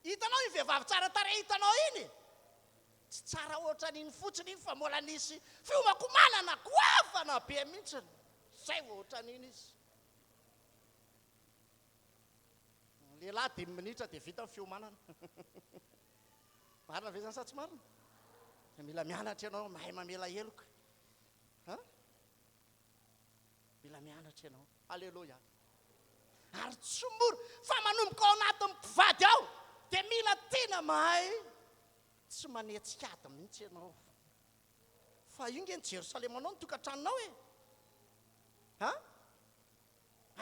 Hitanao iny vehivavy tsara tarehy hitanao iny? Tsy tsara ohatran'iny fotsiny iny fa mbola nisy fiomakomanana goavana be mihitsiny zay vao ohatran'iny izy. Ny lehilahy dimy minitra dia vita ny fiomanana. Marina ve izany sa tsy marina? Mila mianatra ianao mahay mamela heloka. Ha? Mila mianatra ianao. Aleloia. Ary tsy mora fa manomboka ao anatin'ny mpivady ao dia mila tena mahay tsy manetsika ady mihitsy ianao. Fa io nge ny Jerosalemanao ny tokantranonao e. Ha?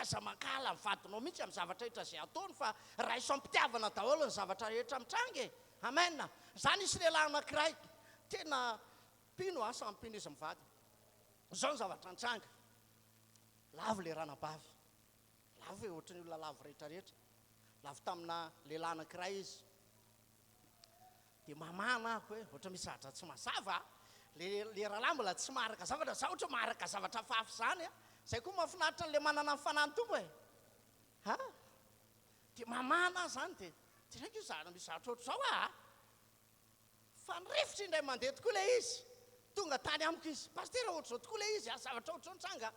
Aza mankahala ny vadinao mihitsy amin'ny zavatra rehetra izay ataony fa raiso am-pitiavana daholo ny zavatra rehetra mitranga e. Amen. Za nisy lehilahy anankiray tena mpino a, samy mpino izy mivady. Izao ny zavatra nitranga. Lavo ilay ranabavy. Lavo e, ohatran'ny olona lavo rehetrarehetra. Lavo tamina lehilahy anankiray izy. Dia mamahana aho hoe ohatra misy zavatra tsy mazava. Le le rahalahy mbola tsy maharaka zavatra, za ohatra maharaka zavatra hafahafa izany a. Izay koa mahafinaritra an'ilay manana ny fanahin'ny Tompo e. Ha? Dia mamahana aho izany dia dia ndraiky io zavatra misy zavatra ohatr'izao aa. Fa nirefotra indray mandeha tokoa ilay izy. Tonga tany amiko izy. Pasitera, ohatr'izao tokoa ilay izy, ary zavatra ohatr'izao nitranga.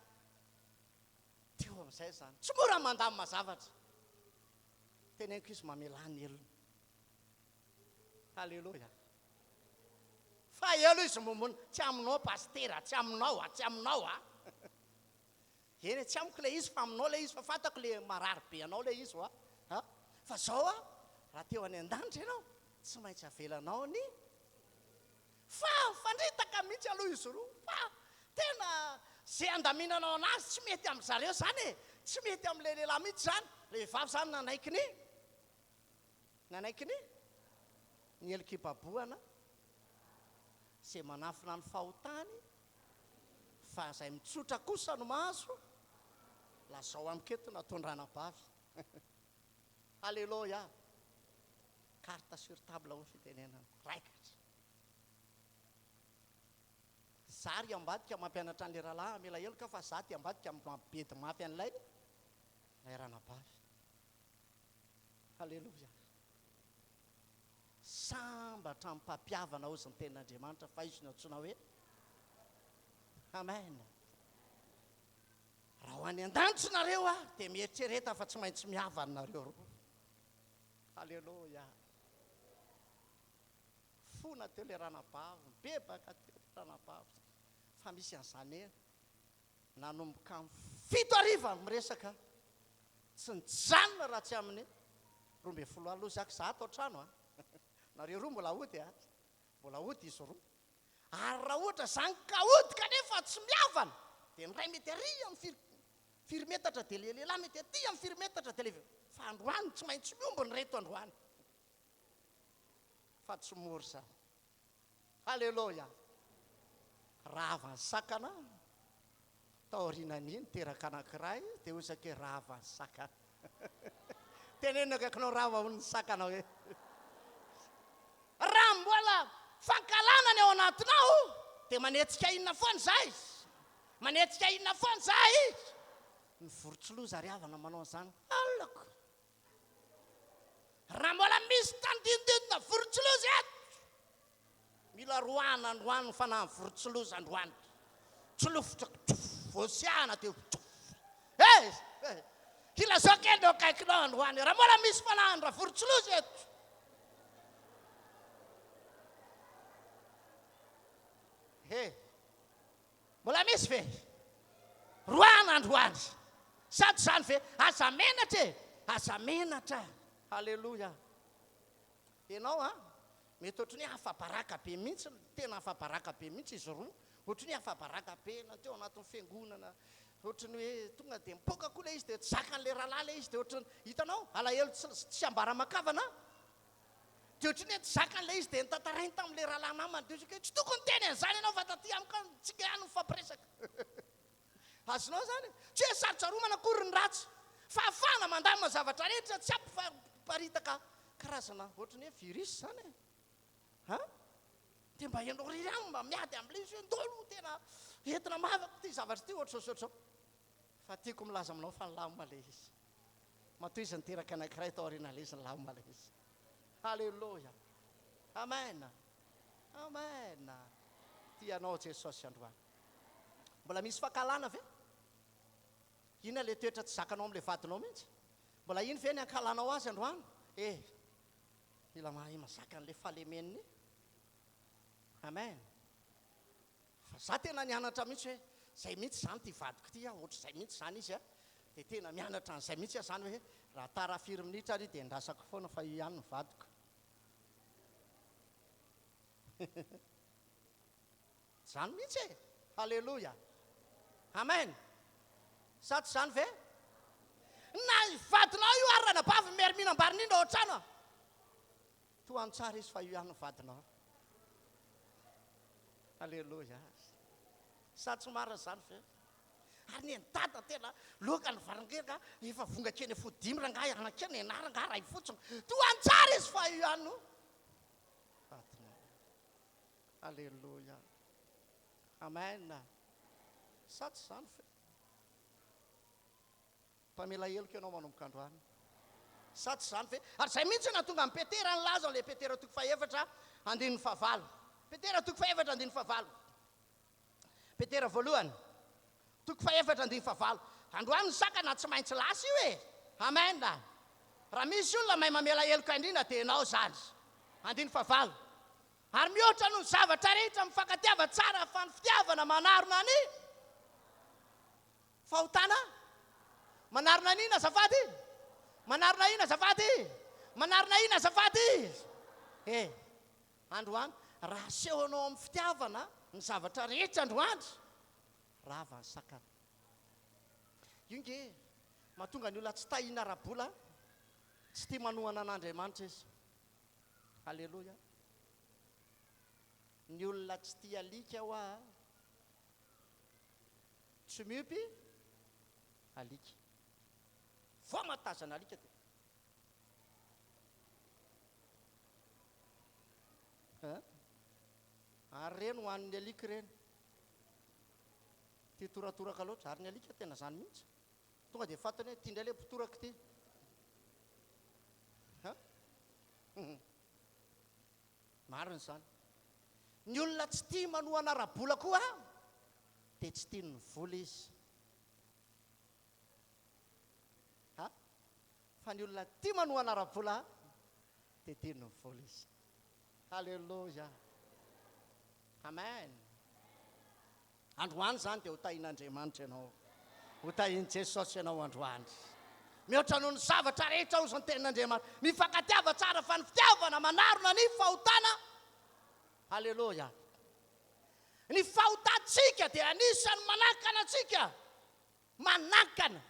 Teo amin'izay izany. Tsy mora mandamina zavatra. Teneniko izy, mamelà ny helony. Aleloia. Fa elo izy momona. Tsy aminao pasitera, tsy aminao a, tsy aminao a. Eny e, tsy amiko ilay izy fa aminao ilay izy fa fantako ilay marary be anao ilay izy hoa a! Fa zao a, raha teo any an-danitra ianao, tsy maintsy avelanao ny fa mifandritaka mihitsy aloha izy roa fa tena ze andaminanao anazy tsy mety amin-dry zareo zany e, tsy mety amin'ilay lehilahy mihitsy zany, ilay vehivavy zany nanaiky ny nanaiky ny ny helok'ibabohana ze manafina ny fahotany Fa izay mitsotra kosa no mahazo, lazao amiko eto nataon-dranabavy. Aleloia! Carte sur table hoy fitenenana. Raikitra. Za ry ambadika mampianatra an'ilay rahalahy hamela heloka fa za aty ambadika mampibedy mafy an'ilay ilay ranabavy. Aleloia. Sambatra amin'ny mpampihavana hozy ny tenin'Andriamanitra fa izy no antsoina hoe Amen. Raha ho any an-danitra nareo ah, dia mieritrereta fa tsy maintsy mihavana nareo roa. Aleloia. Fona teo le ranabavy, mibebaka teo le ranabavy. Fa misy an'izany nanomboka amin'ny 7 hariva miresaka. Tsy nijanona raha tsy amin'ny 12 alina. Hoy zaka, za ato an-trano a! Nareo roa mbola hody a! Mbola hody izy roa. Ary raha ohatra izany ka hody kanefa tsy mihavana, dia ny iray mety ary amin'ny firy firy metatra dia ilay lehilahy mety aty amin'ny firy metatra dia ilay vehivavy. Fa androany tsy maintsy miombona ireto androany. Fa tsy mora izany. Aleloia! Rava ny sakana, taorianan'iny niteraka anankiray, dia hoy isika hoe rava ny sakana. Teneno akaikinao rava hono ny sakana hoe. Raha mbola fankahalana ny ao anatinao, dia manetsika inona foana izay? Manetsika inona foana izay? Ny vorontsiloza ry havana manao an'izany, halako. Raha mbola misy tandindindina vorontsiloza eto, mila roahana androany ny fanahin'ny vorontsiloza androany. Tsilofotra, voasiahana dia eh! eh! Ilazao kely ny eo akaikinao androany, raha mbola misy fanahin'ny ravorotsiloza eto. He! Mbola misy ve? Roahana androany. Sa tsy izany ve? Aza menatra e! Aza menatra. Haleloia. Ianao an, mety ohatran'ny hoe afa-baraka be mihitsy, tena afa-baraka be mihitsy izy roa. Ohatran'ny hoe afa-baraka be na teo anatin'ny fiangonana. Ohatran'ny hoe tonga dia mipoaka koa ilay izy dia tsy zakan'ilay rahalahy ilay izy dia ohatran'ny, hitanao, alahelo tsy tsy ambara aman-kavana. Dia ohatran'ny hoe tsy zakany ilay izy dia notantarainy tamin'ilay rahalahy namany dia hoe tsy tokony niteny an'izany ianao fa taty amiko any tsika ihany no mifampiresaka. Azonao izany? Tsy hoe sarotsaromana akory ny ratsy fa ahafahana mandamina zavatra rehetra tsy hampiparitaka karazana ohatran'ny hoe virus izany e. Ha? Dia mba ianao irery ihany mba miady amin'ilay izy hoe ndao aloha tena entina mavaka ity zavatra ity ohatr'izao sy ohatr'izao. Fa tiako milaza aminao fa nilamina ilay izy. Matoa izy niteraka anankiray tao aorianan'ilay izy nilamina ilay izy. Haleloia. Amen. Amen. Tia anao Jesosy androany. Mbola misy fankahalana ve? Inona ilay toetra tsy zakanao amin'ilay vadinao mihitsy? Mbola iny ve ny ankahalanao azy androany? Eh, mila mahay mazaka an'ilay fahalemen'ny. Amen. Fa za tena nianatra mihitsy hoe zay mihitsy zany ty vadiko ty a, ohatr'izay mihitsy zany izy a, dia tena mianatra an'izay mihitsy aho zany hoe raha tara firy minitra ary dia endrasako foana fa io ihany ny vadiko. Zany mihitsy e! Haleloia! Amen! Sa tsy zany ve? Na ny vadinao io ary ranabavy Mermina Ambarinindra ao an-trano a! Tohano tsara izy fa io ihany ny vadinao. Aleloia. Sa tsy marina izany ve? Ary nen'i dada tena loaka ny varangerika efa vonga kely fo dimy rangahy anakena nenah rangahy ray fotsiny. Tohano tsara izy fa io ihany no vadinao. Aleloia. Amen. Sa tsy izany ve? Mpamela heloka ianao manomboka androany. Sa tsy izany ve? Ary izay mihitsy no nahatonga an'i Petera nilaza ao amin'ilay Petera toko fahefatra andininy fahavalo. Petera toko fahefatra andininy fahavalo. Petera voalohany, toko fahefatra andininy fahavalo. Androany ny sakana tsy maintsy lasa io e! Amen! Raha misy olona mahay mamela heloka indrindra dia ianao izany. Andininy fahavalo. Ary mihoatra noho ny zavatra rehetra mifankatiava tsara fa ny fitiavana manarona ny Fahotana? Manarona inona azafady? Manarona inona azafady? Manarona inona azafady? Eh, androany, raha asehonao amin'ny fitiavana ny zavatra rehetra androany, rava ny sakana. Io nge mahatonga ny olona tsy tahiana ara-bola, tsy tia manohana an'Andriamanitra izy. Aleloia. Ny olona tsy tia alika hoa Tsy miompy alika. Vao mahatazana alika dia. Hein? Ary ireny hohanin'ny alika ireny. Tia toratoraka loatra. Ary ny alika tena izany mihitsy. Tonga dia fantany hoe ity indray ilay mpitoraka ity. Hein? Marina izany. Ny olona tsy tia manohana ara-bola koa dia tsy tian'ny vola izy. Ha? Fa ny olona tia manohana ara-bola dia tian'ny vola izy. Haleloia. Amen. Androany izany dia ho tahin'Andriamanitra ianao. Ho tahin'i Jesosy ianao androany. Mihoatra noho ny zavatra rehetra hozy ny tenin'Andriamanitra. Mifankatiava tsara fa ny fitiavana manarona ny fahotana. Aleloia. Ny fahotantsika dia anisan'ny manakana antsika, manakana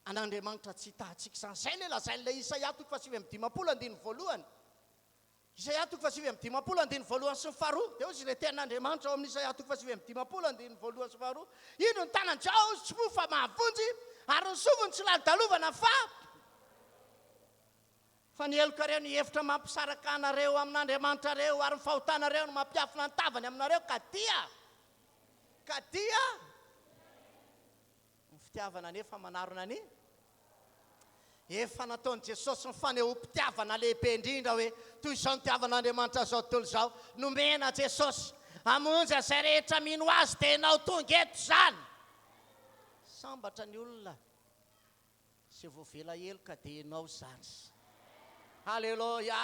an'Andriamanitra tsy hitahantsika izany. Izay ilay lazain'ilay Isaia toko faha-59 andininy voalohany. Isaia toko faha-59 andininy voalohany sy ny faharoa. Dia hoy izy ilay tenin'Andriamanitra ao amin'ny Isaia toko faha-59 andininy voalohany sy faharoa, Indro ny tanan'i Jehovah tsy moa fa mahavonjy, ary ny sofiny tsy lalodalovana fa Fa ny helokareo no hevitra mampisaraka anareo amin'Andriamanitrareo, ary ny fahotanareo no mampiafina ny tavany aminareo, ka dia, ka dia, ny fitiavana anefa manarona ny Efa nataon'i Jesosy ny fanehoam-pitiavana lehibe indrindra hoe, Toy izao nitiavan'Andriamanitra izao tontolo izao, nomena Jesosy hamonjy an'izay rehetra mino Azy, dia ianao tonga eto izany. Sambatra ny olona izay voavela heloka, dia ianao izany. Haleloia!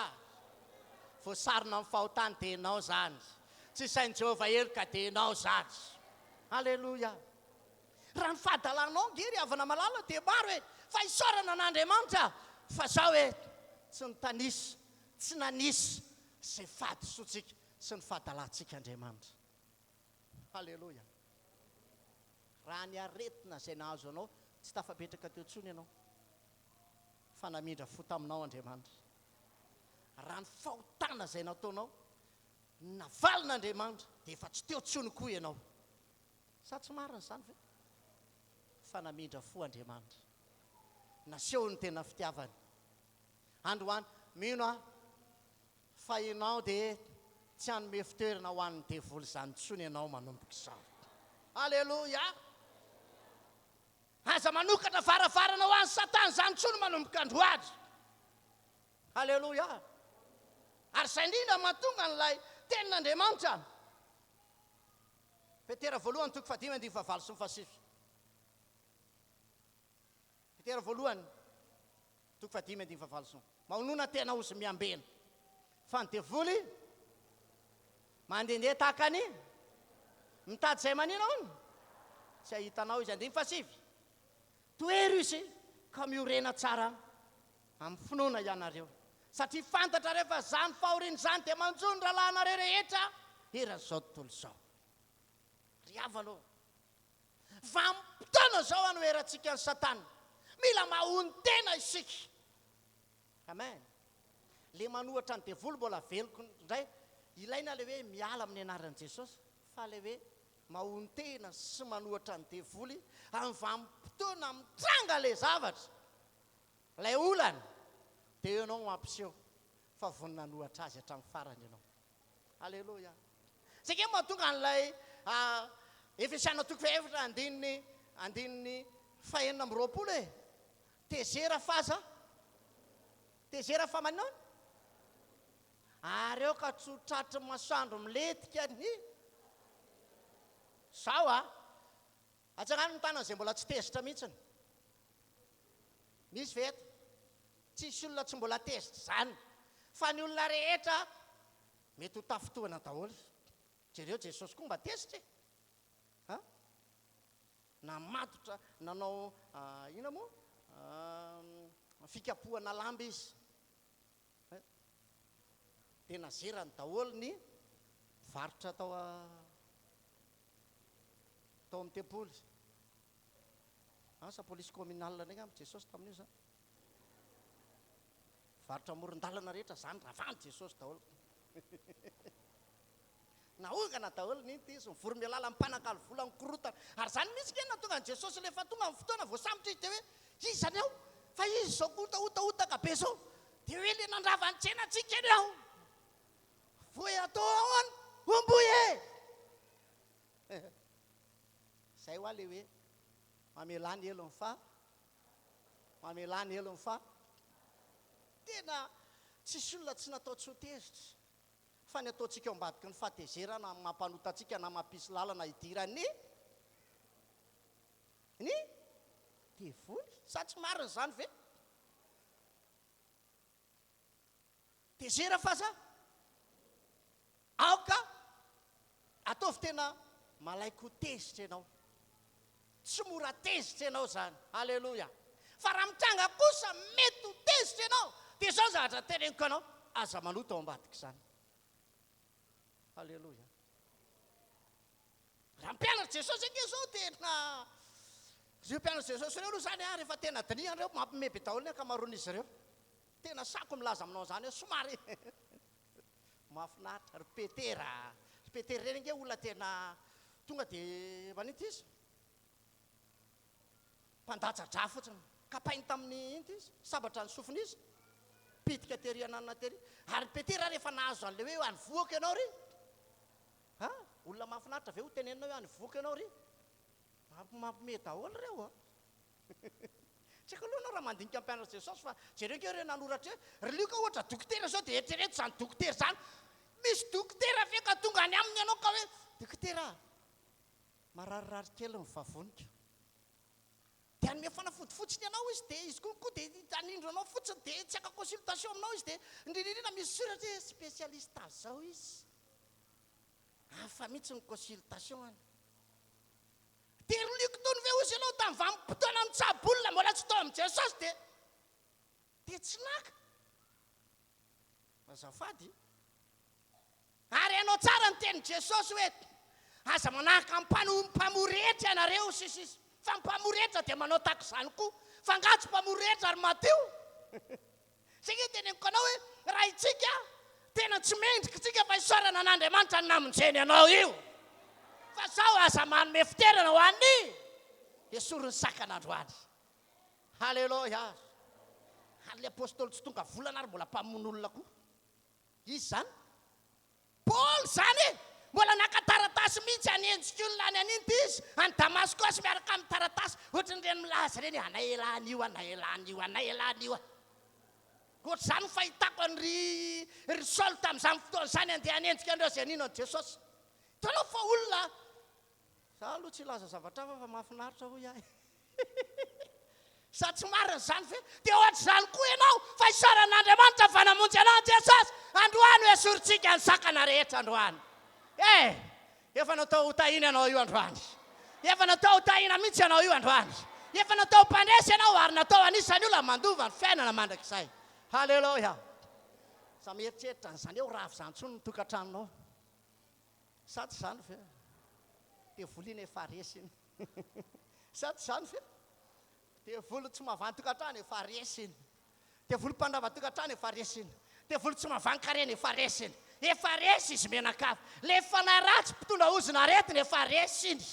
Voasarona amin'ny fahotany, dia ianao izany. Tsy isain'i Jehovah heloka, dia ianao izany. Haleloia! Raha ny fahadalanao ange ry havana malala dia maro e! Fa isaorana an'Andriamanitra fa zao e! Tsy nitanisa, tsy nanisa izay fahadisoantsika sy ny fahadalantsika Andriamanitra. Haleloia! Raha ny aretina izay nahazo anao, tsy tafapetraka teo intsony ianao, fa namindra fo taminao Andriamanitra. Raha ny fahotana izay nataonao, navalon'Andriamanitra, dia efa tsy teo intsony koa ianao. Sa tsy marina izany ve? Fa namindra fo Andriamanitra. Nasehony ny tena fitiavany. Androany, mino aho fa ianao dia tsy hanome fitoerana ho an'ny devoly izany intsony ianao manomboka izao. Aleloia! Aza manokatra varavarana ho an'i Satana izany intsony manomboka androany. Aleloia! Ary izay indrindra no mahatonga an'ilay tenin'Andriamanitra. Petera voalohany toko fahadimy andininy fahavalo sy ny fahasivy. Petera voalohany toko fahadimy andininy fahavalo sy ny. Mahonona tena ozy miambena. Fa ny devoly mandehandeha tahaka ny mitady izay manina hono. Tsy ahitanao izy andininy fahasivy. Tohero izy ka miorena tsara Amin'ny finoana ianareo, satria fantatrareo fa izany fahoriana izany dia manjo ny rahalahinareo rehetra eran'izao tontolo izao. Ry havana ô, vanim-potoana izao hanoherantsika an'i Satana. Mila mahonon-tena isika. Amen. Le manohatra ny devoly mbola veloko indray. Ilaina le hoe miala amin'ny anaran'i Jesosy, fa le hoe mahonon-tena sy manohatra ny devoly amin'ny vanim-potoana mitranga le zavatra. Ilay olana dia eo ianao mampiseho fa vonona hanohatra azy hatramin'ny farany ianao. Aleloia. Izay ange no mahatonga an'ilay Efesiana toko fahefatra andininy andininy fahenina amby 20 e. Tezera faza tezera fa maninona? Ary aoka tsy ho tratry ny masoandro milentika ny Zao a! Atsangano ny tanana izay mbola tsy tezitra mihitsiny. Misy ve eto? Tsisy olona tsy mbola tezitra izany. Fa ny olona rehetra mety ho tafintohina daholo. Jereo Jesosy koa mba tezitra e! Ha? Namatotra, nanao inona moa? Fikapohana lamba izy. Dia nazerany daholo ny mpivarotra tao tao amin'ny tempoly. Asa police communale indray angamba Jesosy tamin'io zany. Varotra amoron-dalana rehetra zany ravany Jesosy daholo. Naongana daholo ny inty izy, ny voromialala, ny mpanakalo vola, ny korotana. Ary zany mihitsy nge nahatonga an'i Jesosy rehefa tonga ny fotoana voasambotra izy dia hoe iza ny ao? Fa izy izao kotahotahontaka be izao. Dia hoe le nandrava ny tsenantsika eny aho. Voy atao ahoana? Homboy e! Zay hoa le hoe mamelà ny helony fa mamelà ny helony fa tena tsisy olona tsy natao tsy ho tezitra fa ny ataontsika ao ambadiky ny fahatezerana mampanota antsika na mampisy lalana hidiran'ny ny devoly. Sa tsy marina izany ve? Tezera fa za aoka ataovy tena malaiko ho tezitra ianao. Tsy mora tezitra ianao izany. Aleloia. Fa raha mitranga kosa mety ho tezitra ianao, dia izao ny zavatra teneniko anao, aza manota ao ambadik'izany. Aleloia. Raha mpianatr'i Jesosy ange izao tena ireo mpianatr'i Jesosy ireo aloha izany an, rehefa tena dinihana ireo mampime be daholo ny ankamaroan'izy ireo. Tena sako milaza aminao an'izany hoe somary mahafinaritra ry Petera. Ry Petera ireny ange olona tena tonga dia maninona izy? Mpandatsa-drà fotsiny. Kapainy tamin'ny inona izy? Sabatra ny sofiny izy. Pitika tery ananona tery. Ary Petera rehefa nahazo an'ilay hoe any vohoko ianao ry. Ha? Olona mahafinaritra ve ho tenenina hoe any vohoko ianao ry? Mampime daholo ireo a. Tsy haiko aloha ianao raha mandinika mpianatr'i Jesosy fa jereo ange ireo nanoratra hoe ry Lioka ohatra dokotera izao dia eritrereto izany dokotera izany. Misy dokotera ve ka tonga any aminy ianao ka hoe dokotera a, mararirary kely ny vavoniko. Dia hanome fanafody fotsiny anao izy dia izy koa koa dia hanindry anao fotsiny dia tsy haka consultation aminao izy dia indrindra indrindra misy soratra hoe spécialiste an'izao izy. Hafa mihitsy ny consultation any. Dia ry Luc tony ve hozy ianao tamin'ny vanim-potoana nitsabo olona mbola tsy tao amin'i Jesosy dia dia tsy naka? Azafady. Ary hainao tsara ny tenin'i Jesosy hoe, Aza manahaka ny mpamory hetra ianareo, sy sisa. Fa ny mpamory hetra dia manao tahaka izany koa. Fa angaha tsy mpamory hetra ry Matio? Izay ange teneniko anao hoe, raha itsika, tena tsy mendrika isika fa isaorana an'Andriamanitra ny namonjeny anao io. Fa zao aza manome fiterana ho an'ny esory ny sakana androany. Haleloia. Ary ilay apostoly tsy tonga volana ary mbola mpamono olona koa. Iza izany? Paoly izany e! Mbola naka taratasy mihitsy hanenjika olona any an'inty izy, any Damaskosy miaraka amin'ny taratasy, ohatran'ireny milaza ireny hoe anay elah anio, anay elah anio, anay elah anio. Ohatr'izany ny fahitako an'i ry Saoly tamin'izany fotoana izany handeha hanenjika an'ireo izay nino an'i Jesosy. Hitanao fa olona Za aloha tsy hilaza zavatra hafa fa mahafinaritra hoy aho e. Sa tsy marina izany ve? Dia ohatr'izany koa ianao fa isaorana Andriamanitra fa namonjy anao Jesosy. Androany ho esorintsika ny sakana rehetra androany. Eh! Efa natao ho tahiana ianao io androany. Efa natao ho tahiana mihitsy ianao io androany. Efa natao ho mpandresy ianao ary natao anisan'ny olona mandova ny fiainana mandrakizay. Haleloia! Za mieritreritra an'izany hoe ho rava izany intsony ny tokantranonao. Sa tsy izany ve? Devoly iny efa resy iny. Sa tsy izany ve? Devoly tsy mahavahan tokantrano efa resy iny. Devoly mpandrava tokantrano efa resy iny. Devoly tsy mahavan-karena efa resy iny. Efa resy izy mianakavy. Ilay fanahy ratsy mpitondra ozona aretina efa resy iny.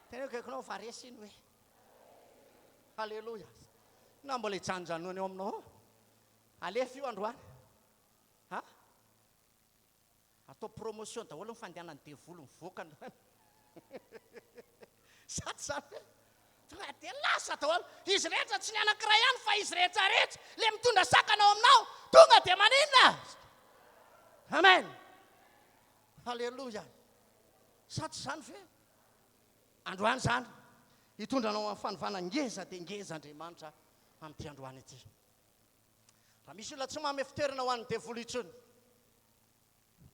Teneno akaikinao fa resy iny hoe. Haleloia. Na mbola hijanonjanona eo aminao ao. Alefa io androany. Ha? Atao promotion daholo ny fandehanan'ny devoly mivoaka androany. Sa tsy zany ve? Tonga dia lasa daholo. Izy rehetra tsy ny anankiray ihany fa izy rehetra rehetra. Le mitondra sakana ao aminao, tonga dia maninona? Amen. Alléluia. Sa tsy zany ve? Androany izany, hitondra anao amin'ny fanovana ngeza dia ngeza Andriamanitra amin'ity androany ity. Raha misy olona tsy manome fitoerana ho an'ny devoly intsony,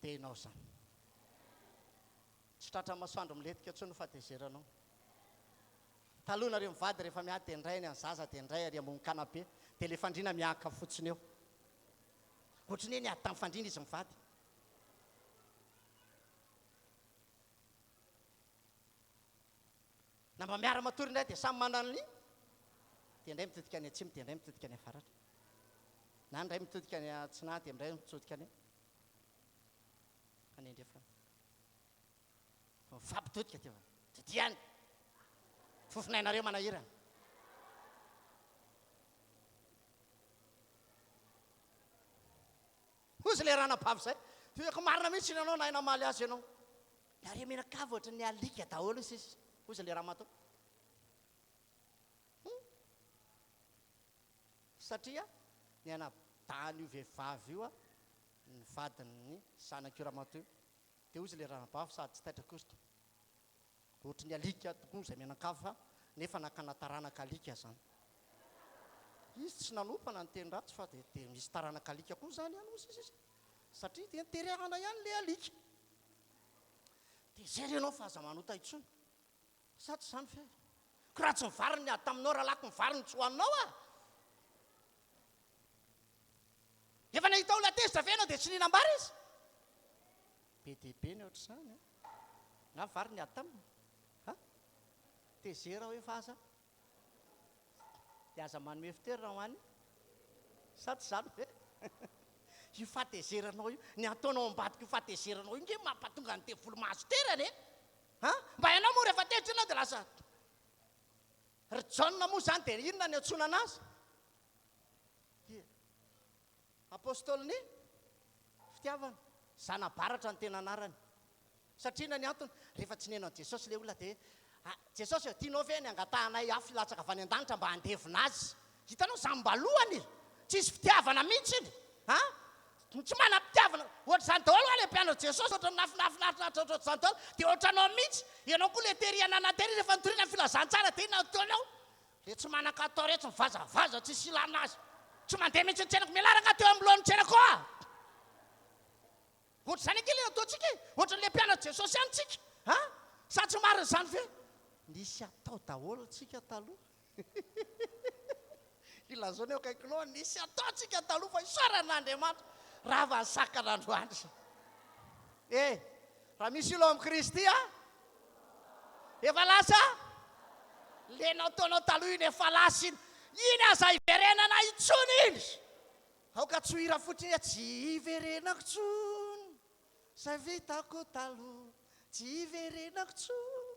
dia ianao izany. Tsy tratran'ny masoandro milentika intsony ny fahatezeranao. Taloha nareo mivady rehefa miady dia indray ny an'ny zaza dia indray ary ambony canapé dia ilay fandriana miahaka fotsiny eo. Ohatran'ny hoe niady tamin'ny fandriana izy mivady. Na mba miara-matory indray dia samy manana ny dia indray mitodika any atsimo dia indray mitodika any avaratra. Na indray mitodika any atsinanana dia indray mitodika any any andrefana. Mifampitodika dia dia any. Fofonainareo manahirana. Hozy ilay ranabavy izay. Tohizako marina mihitsy ny anao nahay namaly azy ianao. Nareo mianakavy ohatran'ny alika daholo sisa hozy ilay ramatoa. Hum. Satria ny anadahin'io vehivavy io ny vadin'ny zanak'io ramatoa io. Dia hozy ilay ranabavy sady tsy taitra akory. Ohatry ny alika tokoa izay mianakavy fa nefa nakana taranaka alika zany. Izy tsy nanompa na niteny ratsy fa dia dia misy taranaka alika koa zany any hozy izy. Satria dia niterahana ihany ilay alika. Dia zay re ianao fa aza manota intsony. Sa tsy izany ve? Ko raha tsy ny vary niady taminao rahalahiko ny vary no tsy hohaninao ah! Efa nahita olona tezitra ve ianao dia tsy nihinam-bary izy? Be dia be ny ohatr'izany an! Nga vary niady taminy? Ha? Tezera hoe fa aza dia aza manome fitoerana ho any sa tsy izany ve? Io fahatezeranao io, ny ataonao ambadik'io fahatezeranao io nge mampatonga ny devoly mahazo toerana e! Ha? Mba ianao moa rehefa tezitra ianao dia lasa Ry Jaona moa izany dia inona ny antsoina anazy? Apostolin'ny fitiavana. Zana-baratra ny tena anarany. Satria inona ny antony? Rehefa tsy nino an'i Jesosy ilay olona dia, Jesosy ô, tianao ve ny hangatahanay afo hilatsaka avy any an-danitra mba handevona azy? Hitanao izany-balohany e! Tsisy fitiavana mihitsy iny. Ha? Tsy manam-pitiavana. Ohatr'izany daholo nga ilay mpianatr'i Jesosy, ohatran'ny nahafinafinafinaritra ohatr'izany daholo. Dia ohatranao mihitsy. Ianao koa ilay tery anana tery rehefa nitoriana ny filazantsara dia inona no ataonao? Dia tsy manan-katao retsy mivazavaza tsisy ilana azy. Tsy mandeha mihitsy ny tsenako. Mialà rangahy teo amlohan'ny tsenako ah! Ohatr'izany ange ilay ataontsika e! Ohatran'ilay mpianatr'i Jesosy ihany tsika a! Sa tsy marina izany ve? Nisy atao daholo tsika taloha. Ilazao ny eo akaikinao, nisy atao tsika taloha fa isaorana Andriamanitra. Rava ny sakana androany. E! Raha misy olo ao amin'i Kristy a! Efa lasa? Le nataonao taloha iny efa lasa iny. Iny aza hiverenana intsony iny. Aoka tsy ho hira fotsiny hoe tsy hiverenako intsony izay vitako taloha, tsy hiverenako intsony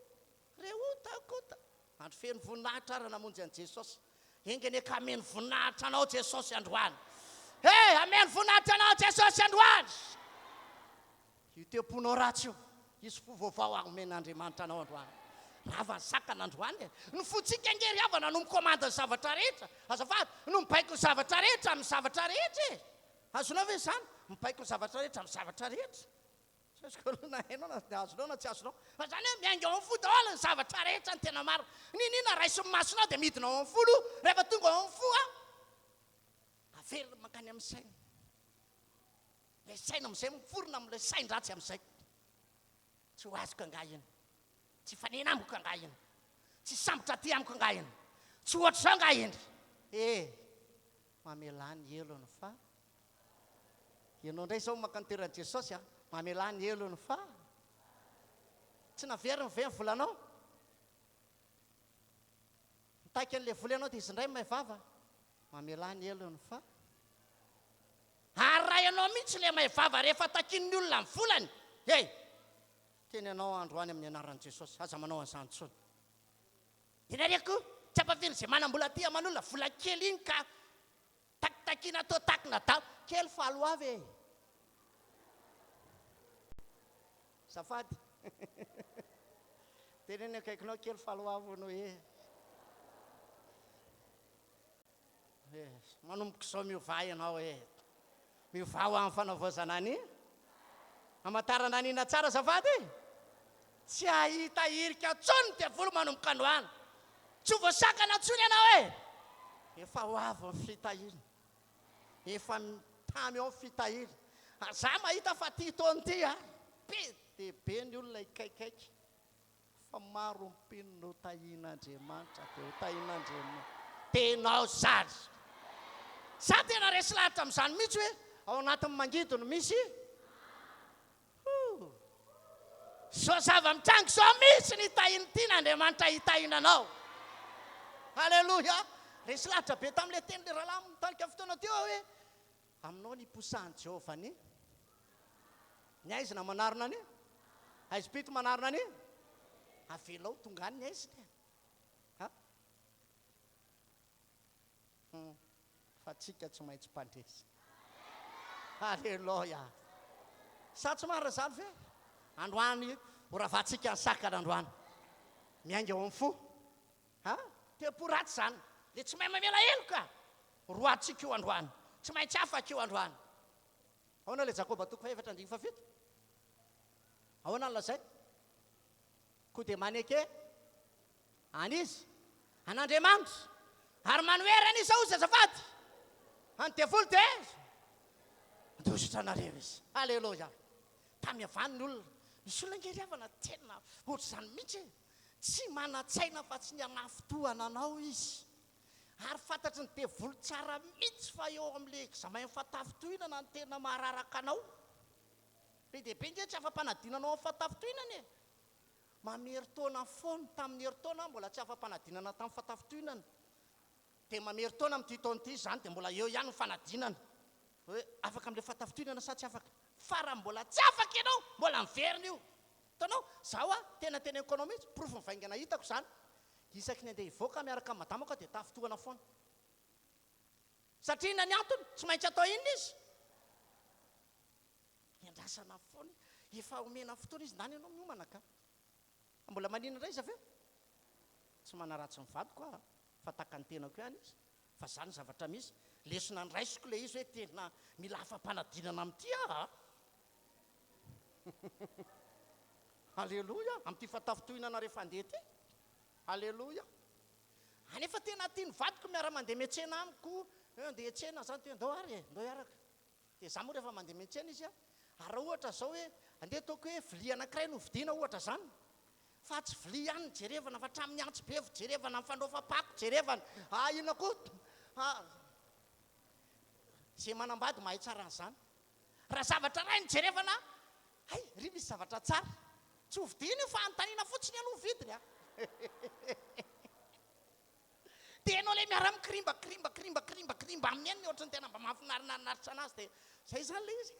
ireo otako ta. Andro feno voninahitra ary namonjy an'i Jesosy. Enga anie ka hameno voninahitra anao Jesosy androany. He, hameno voninahitra anao Jesosy androany. Io toe-ponao ratsy io, hisy fo vaovao haomen'Andriamanitra anao androany. Rava ny sakana androany e. Ny fontsika ange ry havana no mikomandy ny zavatra rehetra. Azafady, no mibaiko ny zavatra rehetra amin'ny zavatra rehetra e. Azonao ve izany? Mibaiko ny zavatra rehetra amin'ny zavatra rehetra. Tsy azoko aloha na hainao na azonao na tsy azonao. Fa izany hoe miainga ao amin'ny fo daholo ny zavatra rehetra ny tena marina. N'inon'inona raisin'ny masonao dia midina ao amin'ny fo aloha. Rehefa tonga ao amin'ny fo, averina mankany amin'ny saina. Ilay saina amin'izay miforona amin'ilay sain-dratsy amin'izay. Tsy ho azoko angaha iny. Tsy hifanena amiko angaha iny. Tsy hisambotra aty amiko angaha iny. Tsy ohatr'izao angaha iny. E! Mamelà ny helony fa. Ianao indray izao maka ny toeran'i Jesosy a! Mamelà ny helony fa. Tsy naveriny ve ny volanao? Mitaky an'ilay vola ianao dia izy indray may vava. Mamelà ny helony fa. Ary raha ianao mihitsy ilay may vava rehefa takian'ny olona ny volany, hey! Teny anao androany amin'ny anaran'i Jesosy, aza manao an'izany intsony. Ianareo koa, tsy ampafirin'izay izay manam-bola aty aman'olona, vola kely iny ka takitakiana atao takina daholo. Kely fa aloavy e! Azafady. Teneno akaikinao kely fa aloavy hono e. Eh, manomboka izao miovà ianao e. Miovà ho amin'ny fanavaozana ny hamantarana ny inona tsara azafady e. Tsy hahita hirika intsony ny devoly manomboka androany. Tsy ho voasakana intsony ianao e. Efa ho avy ny fitahiana. Efa tamy ao ny fitahiana. Ary za mahita fa ity taona ity a, be dia be ny olona hikaikaika. Fa maro ny mpino no tahian'Andriamanitra dia ho tahian'Andriamanitra tenao zany. Za tena resy lahatra amin'izany mihitsy hoe ao anatin'ny mangidy no misy hoo. Zao zava-mitranga izao mihitsy ny tahian'ny tian'Andriamanitra hitahiana anao. Aleloia. Resy lahatra be tamin'ilay tenin'ilay rahalahy nitarika fotoana teo aho hoe Aminao ny hiposahan'i Jehovah ny ny haizina manarona ny haizim-pito manarona ny avelao tonga any ny haizina e. Ha? Hmm. Fa tsika tsy maintsy mpandresy. Aleloia. Sa tsy marina izany ve? Androany ho ravatsika ny sakana androany. Miainga ao amin'ny fo. Ha? Toe-po ratsy izany. Dia tsy mahay mamela heloka. Roatsika io androany. Tsy maintsy afaka io androany. Ahoana ilay Jakoba toko fahefatra andininy fahafito? Ahoana no lazainy? Koa dia maneke an'iza? An'Andriamanitra. Ary manohera an'iza hozy azafady? An'ny devoly dia handositra anareo izy. Aleloia. Tamy avy any ny olona. Misy olona ange ry havana tena ohatr'izany mihitsy e. Tsy manan-tsaina afa-tsy ny hanafintohana anao izy. Ary fantatry ny devoly tsara mihitsy fa eo amin'ilay examen fahatafintohinana no tena mahararaka anao. Be dia be ange tsy afa-panadinana ao amin'ny fahatafintohinana e! Mamerin-taona foana. Tamin'ny herintaona aho mbola tsy afa-panadinana tamin'ny fahatafintohinana. Dia mamerin-taona amin'ity taona ity izany dia mbola eo ihany ny fanadinana. Hoe afaka amin'ilay fahatafintohinana sa tsy afaka. Fa raha mbola tsy afaka ianao, mbola miverina io. Hitanao? Izaho aho, tena teneniko anao mihitsy, porofo mivaingana hitako izany. Isaky ny andeha hivoaka miaraka amin'ny madamako aho dia tafintohana foana. Satria inona ny antony? Tsy maintsy atao inona izy? Iandrasana foana. Efa omena fotoana izy, ndany ianao miomana ka. Fa mbola maninona indray izy avy eo? Tsy manaratsy ny vadiko aho fa tahaka ny tenako ihany izy. Fa zany ny zavatra misy. Lesona nraisiko ilay izy hoe tena mila afa-panadinana amin'ity aho a! Aleloia! Amin'ity fahatafintohinana rehefa handeha ity. Aleloia! Anefa tena tian'ny vadiko miara-mandeha miantsena amiko, hoe andeha hiantsena zany, dia ndao ary e, ndao hiaraka. Dia za moa rehefa mandeha miantsena izy a, ary raha ohatra zao hoe andeha ataoko hoe vilia anankiray no vidiana ohatra zany, fa tsy vilia ihany no jerevana fa hatramin'ny antsy be jerevana, ny fanaovam-pako jerevana, ah inona koa, ah ze manambady mahay tsara an'izany. Raha zavatra iray no jerevana, hay ry misy zavatra tsara, tsy ho vidiana io fa anontaniana fotsiny aloha vidiny a. Dia ianao ilay miara mikirimba kirimba kirimba kirimba kirimba aminy eny ohatran'ny tena mba mahafinarinarinaritra anazy dia zay izany ilay izy.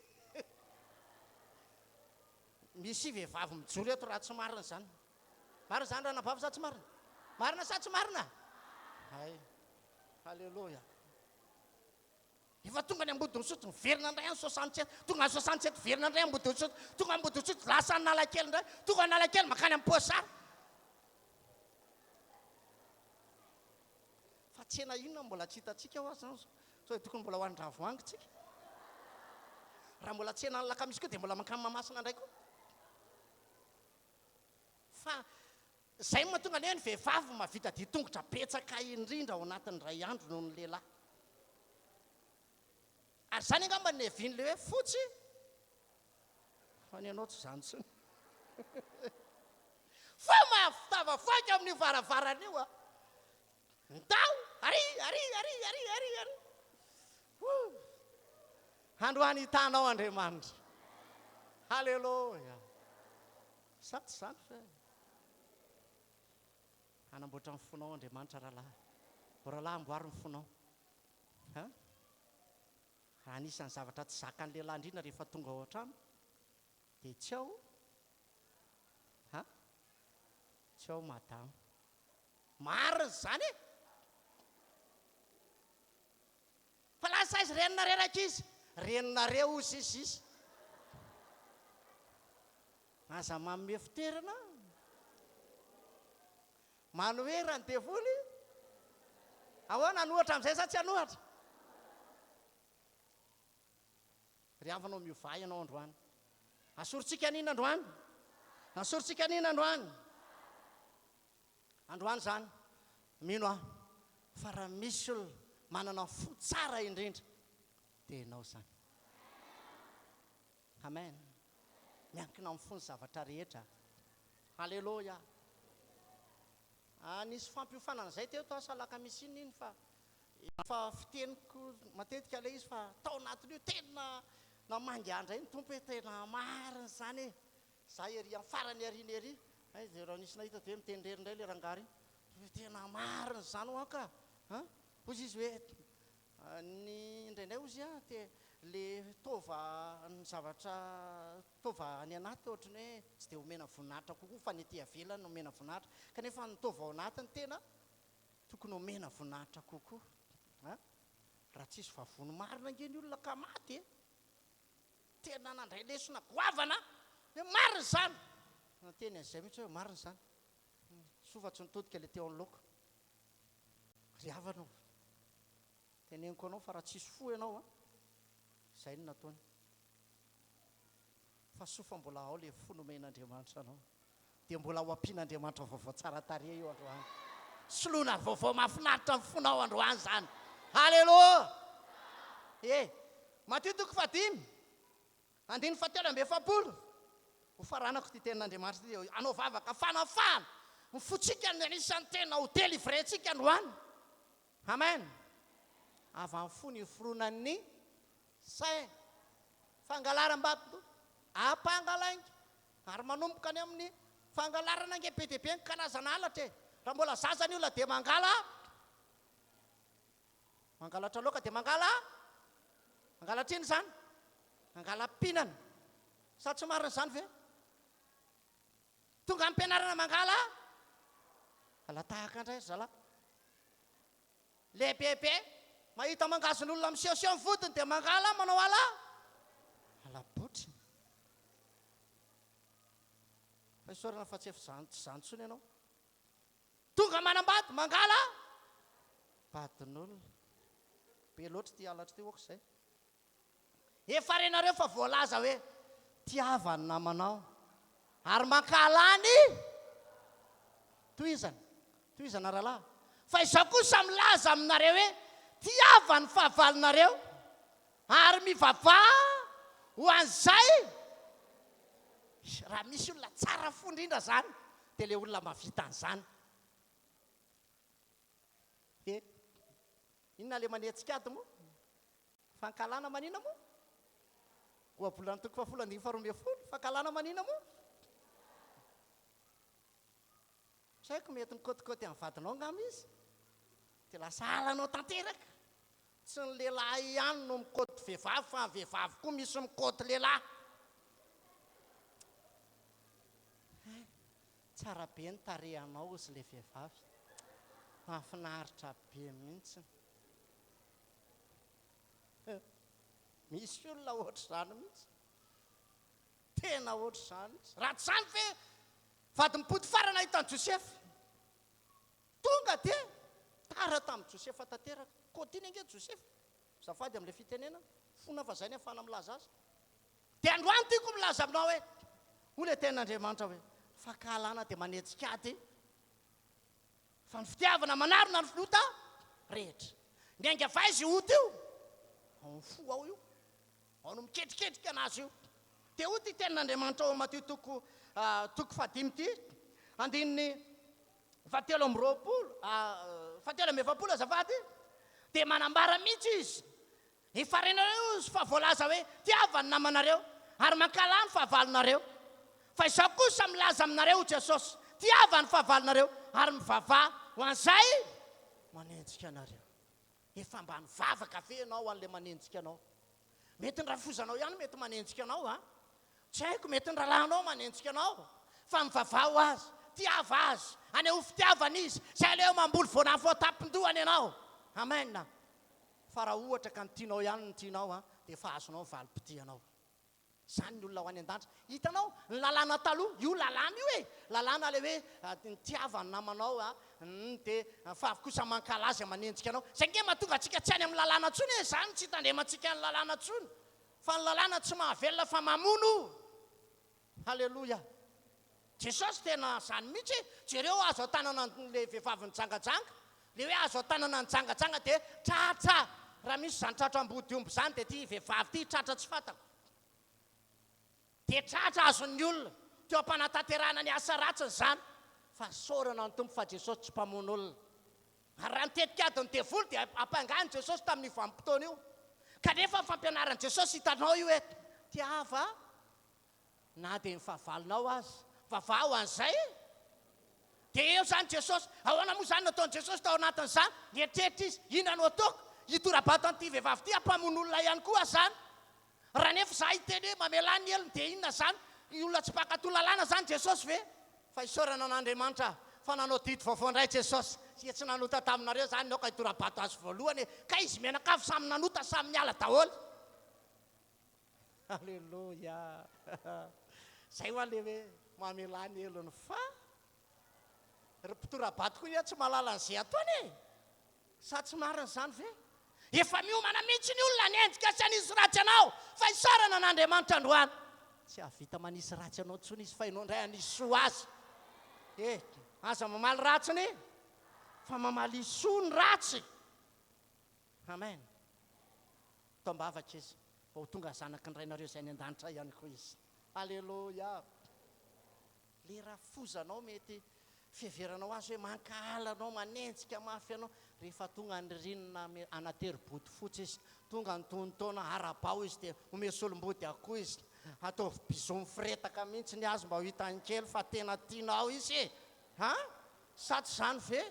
Misy vehivavy mijoro eto raha tsy marina izany. Marina izany ranabavy sa tsy marina? Marina sa tsy marina? Hay. Haleloia. Efa tonga any Ambodin'Isotry, miverina indray any 67, tonga any 67 miverina indray Ambodin'Isotry, tonga Ambodin'Isotry lasa Analakely indray, tonga Analakely mankany amin'ny Poasary. Fa tsena inona mbola tsy hitantsika hoa zany sao dia tokony mbola ho any Ravoahangy tsika. Raha mbola tsena any Lakamisy koa dia mbola mankany Mahamasina indray koa. Fa izay no mahatonga ny hoe ny vehivavy mahavita dia tongotra betsaka indrindra ao anatin'ny iray andro noho ny lehilahy. Ary izany angamba no niavian'ilay hoe fotsy fa ny anao tsy izany intsony. Fa mahavitava-vaky amin'io varavarana io a! Ndao! Ary, ary, ary, ary, ary, ary. Woo! Androany hitanao Andriamanitra. Haleloia! Sa tsy izany ve? Hanamboatra ny fonao Andriamanitra rahalahy. O rahalahy amboary ny fonao. Ha? Raha anisan'ny zavatra tsy zakan'ny lehilahy indrindra rehefa tonga ao an-trano dia tsy ao ha? Tsy ao madama. Marina izany e! Fa lasa aiza reninareo rankizy? Reninareo hozy izy izy. Aza manome fitoerana. Manohera ny devoly. Ahoana hanohatra amin'izay sa tsy hanohatra? Ry havanao miovà ianao androany. Asorintsika an'inona androany? Asorintsika an'inona androany? Androany izany, mino aho fa raha misy olona manana fo tsara indrindra dia ianao izany. Amen. Miankina amin'ny fo ny zavatra rehetra. Haleloia. Ah, nisy fampiofanana izay teto asa alakamisy iny iny fa efa fiteniko matetika ilay izy fa tao anatin'io tena namangy ahy indray ny Tompo hoe tena marina izany e. Za ery am farany aoriana ery, hay dia raha nisy nahita dia hoe miteny irery indray le rangahy ry, hoe tena marina izany hoa ka an! Hozy izy hoe ny indraindray hozy an te le taova ny zavatra taova any anaty ohatry ny hoe tsy dia omena voninahitra kokoa fa ny aty avelany no omena voninahitra kanefa ny taova ao anatiny tena tokony omena voninahitra kokoa an! Raha tsisy vavony marina ange ny olona ka maty e! Tena nandray lesona goavana hoe marina izany! Niteny an'izay mihitsy hoe marina izany. Soa fa tsy nitodika ilay teo anoloako. Ry havana ô, teneniko anao fa raha tsisy fo ianao an, izay no nataony. Fa soa fa mbola ao ilay fo nomen'Andriamanitra anao. Dia mbola ho ampian'Andriamanitra vaovao tsara tarehy io androany. Soloina vaovao mahafinaritra ny fonao androany izany. Haleloia! E! Matio toko fahadimy, andininy fahatelo amby 40. Ho faranako ity tenin'Andriamanitra ity dia hanao vavaka fanafahana. Ny fontsika no anisan'ny tena ho délivrer-ntsika androany. Amen. Avy amin'ny fo ny iforonan'ny saina. Fangalaram-bato, ampangalainga. Ary manomboka any amin'ny fangalarana ange be dia be ny karazana halatra e. Raha mbola zaza ny olona dia mangala, mangalatra laoka dia mangala, mangalatra inona izany? Mangala-pihinana. Sa tsy marina izany ve? Tonga am-pianarana mangala, mangala-tahaka indray ry zalahy. Lehibebe, mahita mangazon'olona misehoseho ny vodiny dia mangala manao ala ala-botriny. Fa isaorana fa tsy efa izany tsy izany intsony ianao. Tonga manambady mangala vadin'olona. Be loatra ity halatra ity ok izay. Efa renareo fa voalaza hoe tiava ny namanao ary mankahala ny Tohizana, tohizana rahalahy. Fa izaho kosa milaza aminareo hoe tiava ny fahavalonareo ary mivavaha ho an'izay Raha misy olona tsara fo indrindra izany dia ilay olona mahavita an'izany. He, inona ilay manetsika ady moa? Fankahalana manina moa? Ohabolana toko fahafolo andininy faharoa ambin'ny folo, Fankahalana manina moa? Tsy haiko, mety mikôtikôty amin'ny vadinao angamba izy, dia lasa halanao tanteraka. Tsy ny lehilahy ihany no mikôty vehivavy fa ny vehivavy koa misy mikôty lehilahy. Hay, tsara be ny tarehinao hozy ilay vehivavy. Mahafinaritra be mihitsy. Misy olona ohatr'izany mihitsy. Tena ohatr'izany mihitsy. Raha tsy izany ve vadin'i Potifara nahita an'i Josefa? Tonga dia tara tamin'i Josefa tanteraka. Kôtiny ange Josefa. Azafady amin'ilay fitenenana. Fona fa izay ny ahafahana milaza azy. Dia androany tiako milaza aminao hoe, hoy ilay tenin'Andriamanitra hoe, fankahalana dia manetsika ady. Fa ny fitiavana manarona ny ota rehetra. Miainga avy aiza io ota io? Ao amin'ny fo ao io. Ao no miketriketrika anazy io. Dia hoy ity tenin'Andriamanitra ao amin'ny Matio toko toko fahadimy ity, andininy fahatelo amby roapolo, fahatelo amby efapolo azafady, dia manambara mihitsy izy Efa renareo izy fa voalaza hoe, Tiava ny namanareo, ary mankahalà ny fahavalonareo. Fa izaho kosa milaza aminareo, hoy Jesosy, Tiava ny fahavalonareo, ary mivavaha ho an'izay manenjika anareo. Efa mba nivavaka ve ianao ho an'ilay manenjika anao? Mety ny rafozanao ihany mety manenjika anao an! Tsy haiko, mety ny rahalahinao manenjika anao, fa mivavaha ho azy, tiava azy, anehoy fitiavana izy, izay aleo mamboly voanafo an-tampon-dohany ianao. Amen. Fa raha ohatra ka ny tianao ihany no tianao an, dia efa azonao ny valim-pitianao. Izany ny olona ho any an-danitra. Hitanao, ny lalàna taloha, io lalàna io e! Lalàna ilay hoe mitiava ny namanao an, dia fa avy kosa mankahala azy manenjika anao. Izay ange mahatonga antsika tsy any amin'ny lalàna intsony e! Izany tsy hitandremantsika ny lalàna intsony. Fa ny lalàna tsy mahavelona fa mamono. Haleloia! Jesosy tena zany mihitsy e! Jereo azo an-tanana an'le vehivavy nijangajanga, le hoe azo an-tanana nijangajanga dia tratra! Raha misy zany tratra ambody omby zany dia ty vehivavy ty tratra tsy fantako. Dia tratra azon'ny olona teo am-panatanterahana ny asa ratsiny zany. Fa isaorana ny Tompo fa Jesosy tsy mpamono olona. Ary raha ny tetik'adin'ny devoly dia ampangany Jesosy tamin'io vanim-potoana io. Kanefa ny fampianaran'i Jesosy hitanao io eto, tiava Na dia ny fahavalonao aza. Vavaho an'izay e! Dia eo izany Jesosy. Ahoana moa izany no ataon'i Jesosy tao anatin'izany? Nieritreritra Izy, Inona no ataoko? Hitora-bato an'ity vehivavy ity hampamono olona ihany koa aho izany? Raha nefa izaho hiteny hoe mamelà ny helony dia inona izany? Olona tsy mpankatò lalàna izany Jesosy ve? Fa isaorana an'Andriamanitra fa nanao didy vaovao indray Jesosy. Dia tsy nanota taminareo izany ny aoka hitora-bato azy voalohany e! Ka izy mianakavy samy nanota, samy niala daholo. Aleloia! Zay hoa le hoe mamelà ny helony fa ry mpitorabato koa anie tsy mahalala an'izay ataony e! Sa tsy marina izany ve? Efa miomana mihitsy ny olona hanenjika sy hanisy ratsy anao fa isaorana an'Andriamanitra androany. Tsy hahavita manisy ratsy anao intsony izy fa ianao indray hanisy soa azy. E! Aza mamaly ratsy ny fa mamalia soa ny ratsy. Amen. Taom-bavaka izy, vao ho tonga zanaky ny Rainareo izay any an-danitra ihany koa izy. Aleloia! Le rafozanao mety. Fiheveranao azy hoe mankahala anao, manenjika mafy anao, rehefa tonga ny ririnina anatery bodofotsy izy, tonga ny tonon-taona harabao izy dia omeo solombody akoho izy, ataovy bisous miforetaka mihitsy ny azy mba ho hitany kely fa tena tianao izy e! An! Sa tsy izany ve?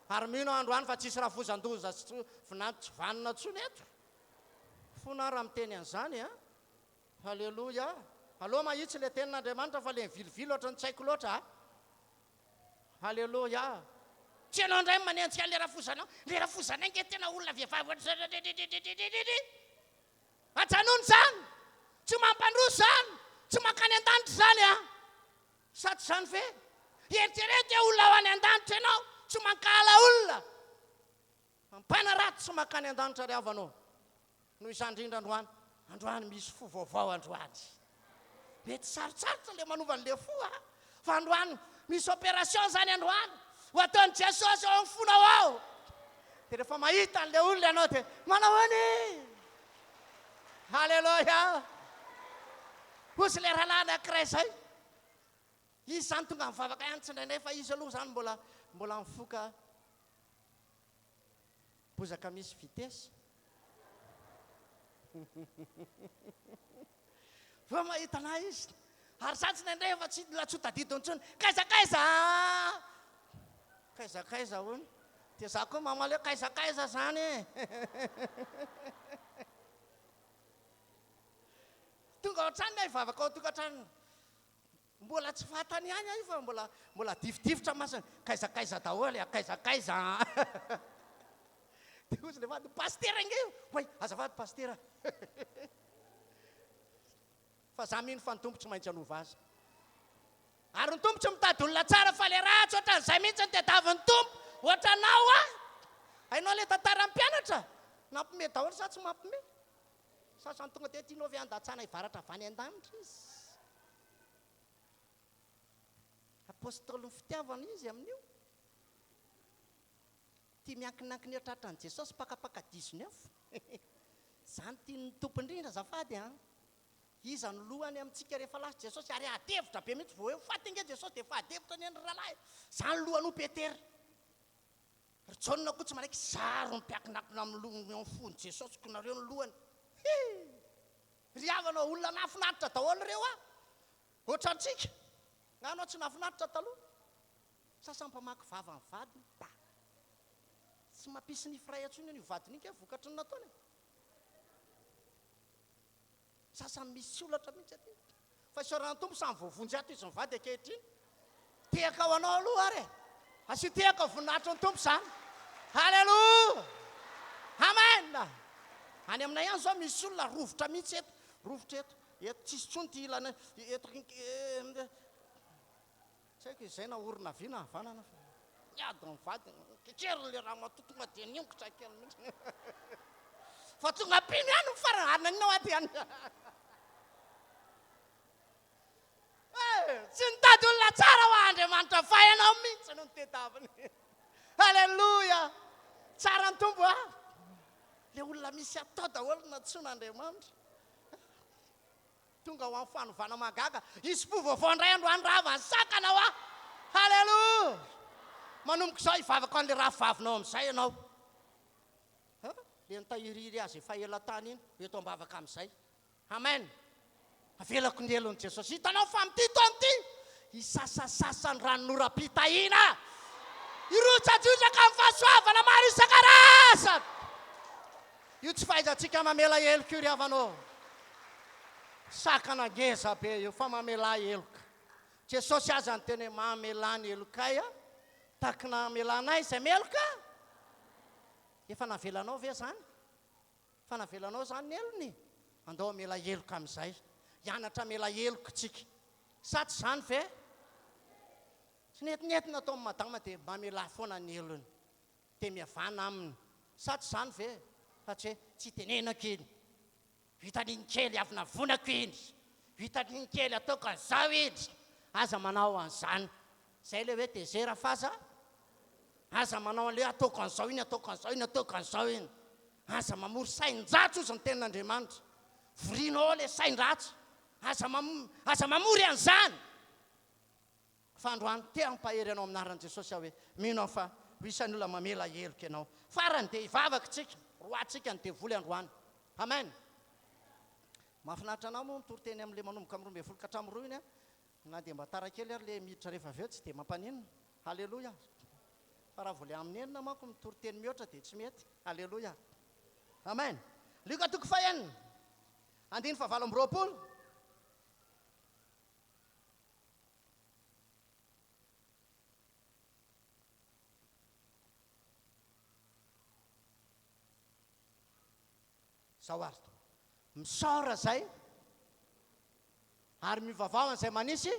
Ary mino aho androany fa tsisy rafozan-doza sy vinanto tsy vanona intsony eto. Fona aho raha miteny an'izany an! Haleloia! Aleo mahitsy ilay tenin'Andriamanitra fa ilay mivilivily ohatran'ny tsy haiko loatra a! Haleloia! Tsy ianao indray no manenjika an'ilay rafozanao, ilay rafozanay ange tena olona vehivavy ohatran'izao. Ajanony izany! Tsy mampandroso izany! Tsy mankany an-danitra izany a! Sa tsy izany ve? Eritrereto hoe olona ho any an-danitra ianao, tsy mankahala olona! Mpanaratsy tsy mankany an-danitra ry havana ô! Noho izany indrindra androany, androany misy fo vaovao androany. Mety sarotsarotra ilay manova an'ilay fo a! Fa androany misy opération izany androany ho ataon'i Jesosy ao amin'ny fonao ao. Dia rehefa mahita an'ilay olona ianao dia manao ahoana e? Haleloia! Hozy ilay rahalahy anankiray izay. Izy izany tonga mivavaka ihany tsindraindray fa izy aloha izany mbola mbola mifoka Bozaka misy vitesse. Vao mahita anah izy. Ary za tsy nandray fa tsy mbola tsy ho tadidiny intsony. Kaiza kaiza a! Kaiza kaiza hono. Dia za koa mamaly hoe kaiza kaiza zany e. Tonga ao an-tranony aho hivavaka ao an-tokantranony. Mbola tsy fantany ihany aho io fa mbola mbola difidifotra masina. Kaiza kaiza daholo e, kaiza kaiza an. Dia hozy ilay vadiny, pasitera ange io. Oay, azafady pasitera. Fa za mino fa ny Tompo tsy maintsy hanova azy. Ary ny Tompo tsy mitady olona tsara fa le ratsy ohatran'izay mihitsy no tadiavin'ny Tompo. Ohatranao aho. Hainao ilay tantaran'ny mpianatra? Nampime daholo sa tsy mampime? Sasany tonga dia tianao ve handatsana hivaratra avy any an-danitra izy? Apostolin'ny fitiavana izy amin'io. Tia miankinankina eo tratran'i Jesosy mpakapaka 19. Izany tian'ny Tompo indrindra azafady an. Iza no lohany amintsika rehefa lasa Jesosy ary ady hevitra be mihitsy vao hoe ho faty ange Jesosy dia efa ady hevitra anie ny rahalahy. Izany lohany ho Petera. Ry Jaona koa tsy manaiky zaro ny mpiakinakina amin'ny lohany eo amin'ny fon'i Jesosy ko nareo ny lohany. Hi! Ry havana olona nahafinaritra daholo ireo a! Ohatrantsika. Nga anao tsy nahafinaritra taloha? Sasany mpamaky vava ny vadiny. Bah! Tsy mampisy nify iray intsony io vadiny io kay vokatry ny nataony e. Sasany misy olatra mihitsy aty. Fa isaorana ny Tompo samy voavonjy ato izy mivady ankehitriny. Tehaka ho anao aloha ary e. Asio tehaka ho voninahitry ny Tompo izany. Haleloia! Amen! Any aminay any izao misy olona rovitra mihitsy eto. Rovitra eto. Eto tsisy intsony ity ilany eto. Tsy haiko izay na orona havia na havanana fa miady ny vadiny, kekeriny le ramatoa tonga dia niongotra kely mihitsy. Fa tonga mpino ihany ny farany, ary naninona hoa ty any. Eh, tsy nitady olona tsara hoa Andriamanitra fa ianao mihitsy no nitedaviny. Alléluia! Tsara ny Tompo a! Le olona misy atao daholo no nantsoin'Andriamanitra. Tonga ho amin'ny fanovana mahagaga. Hisy fo vaovao indray androany rava ny sakana hoa. Haleloia! Manomboka izao hivavaka ho an'ilay rafivavinao amin'izay ianao. Ha? Ilay nitahiriry azy efa ela tany iny, ho eto am-bavaka amin'izay. Amen. Avelako ny helon'i Jesosy. Hitanao fa amin'ity taona ity, hisasasasa ny ranonoram-pitahiana. Hirotsadrotsaka amin'ny fahasoavana maro isan-karazany. Io tsy fahaizantsika mamela heloka io ry havana ô. Sakana ngeza be io fa mamelà heloka. Jesosy aza niteny hoe mamelà ny helokay a, takina hamelanay izay meloka. Efa navelanao ve izany? Efa navelanao izany ny helony? Andao hamela heloka amin'izay. Hianatra hamela heloka isika. Sa tsy izany ve? Tsy netinety nataon'i madama dia mamelà foana ny helony. Dia mihavana aminy. Sa tsy izany ve? Fa tsy hoe tsy itenenako iny. Vitan'iny kely avonavonako iny. Vitan'iny kely ataoko an'izao iny. Aza manao an'izany. Izay ilay hoe tezera f'aza aza manao an'ilay hoe ataoko an'izao iny, ataoko an'izao iny, ataoko an'izao iny. Aza mamory sain-dratsy hozy ny tenin'Andriamanitra. Vorianao ao ilay sain-dratsy. Aza aza mamory an'izany. Fa androany te hampahery anao amin'ny anaran'i Jesosy aho hoe mino aho fa ho isan'ny olona mamela heloka ianao. Farany dia hivavaka isika, roahantsika ny devoly androany. Amen. Mahafinaritra anah moa mitory teny amin'ilay manomboka amin'ny 12 ka hatramin'ny roa iny an, na dia mba tara kely ary ilay miditra rehefa avy eo tsy dia mampaninona. Haleloia. Fa raha vao ilay amin'ny enina manko mitory teny mihoatra dia tsy mety. Haleloia. Amen. Lioka toko fahenina, andininy fahavalo amby 20. Zao ary, misaora zay ary mivavaha an'izay manisy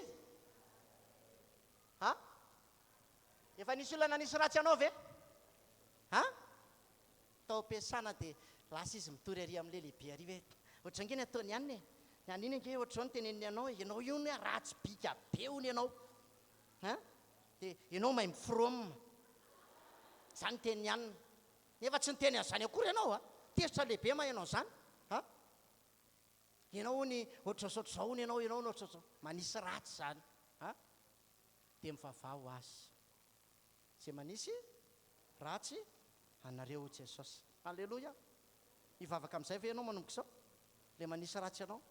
ha? Efa nisy olona nanisy ratsy anao ve? Ha? Tao am-piasana dia lasa izy mitory ary amin'ilay lehibe ary hoe ohatr'izao ange ny ataony ihany e! Ny an'iny ange ohatr'izao no teneniny anao e! Ianao io hono ratsy bika be hono ianao. Ha? Dia ianao mahay mi-from. Izany ny tenin'i anona. Nefa tsy niteny an'izany akory ianao a! Tezitra lehibe ma ianao izany a! Ianao hono ohatr'izao sy ohatr'izao hono ianao, ianao hono ohatr'izao sy ohatr'izao. Manisy ratsy izany a! Dia mivavaha ho azy. Izay manisy ratsy anareo hoy Jesosy. Aleloia! Hivavaka amin'izay ve ianao manomboka izao? Ilay manisy ratsy anao.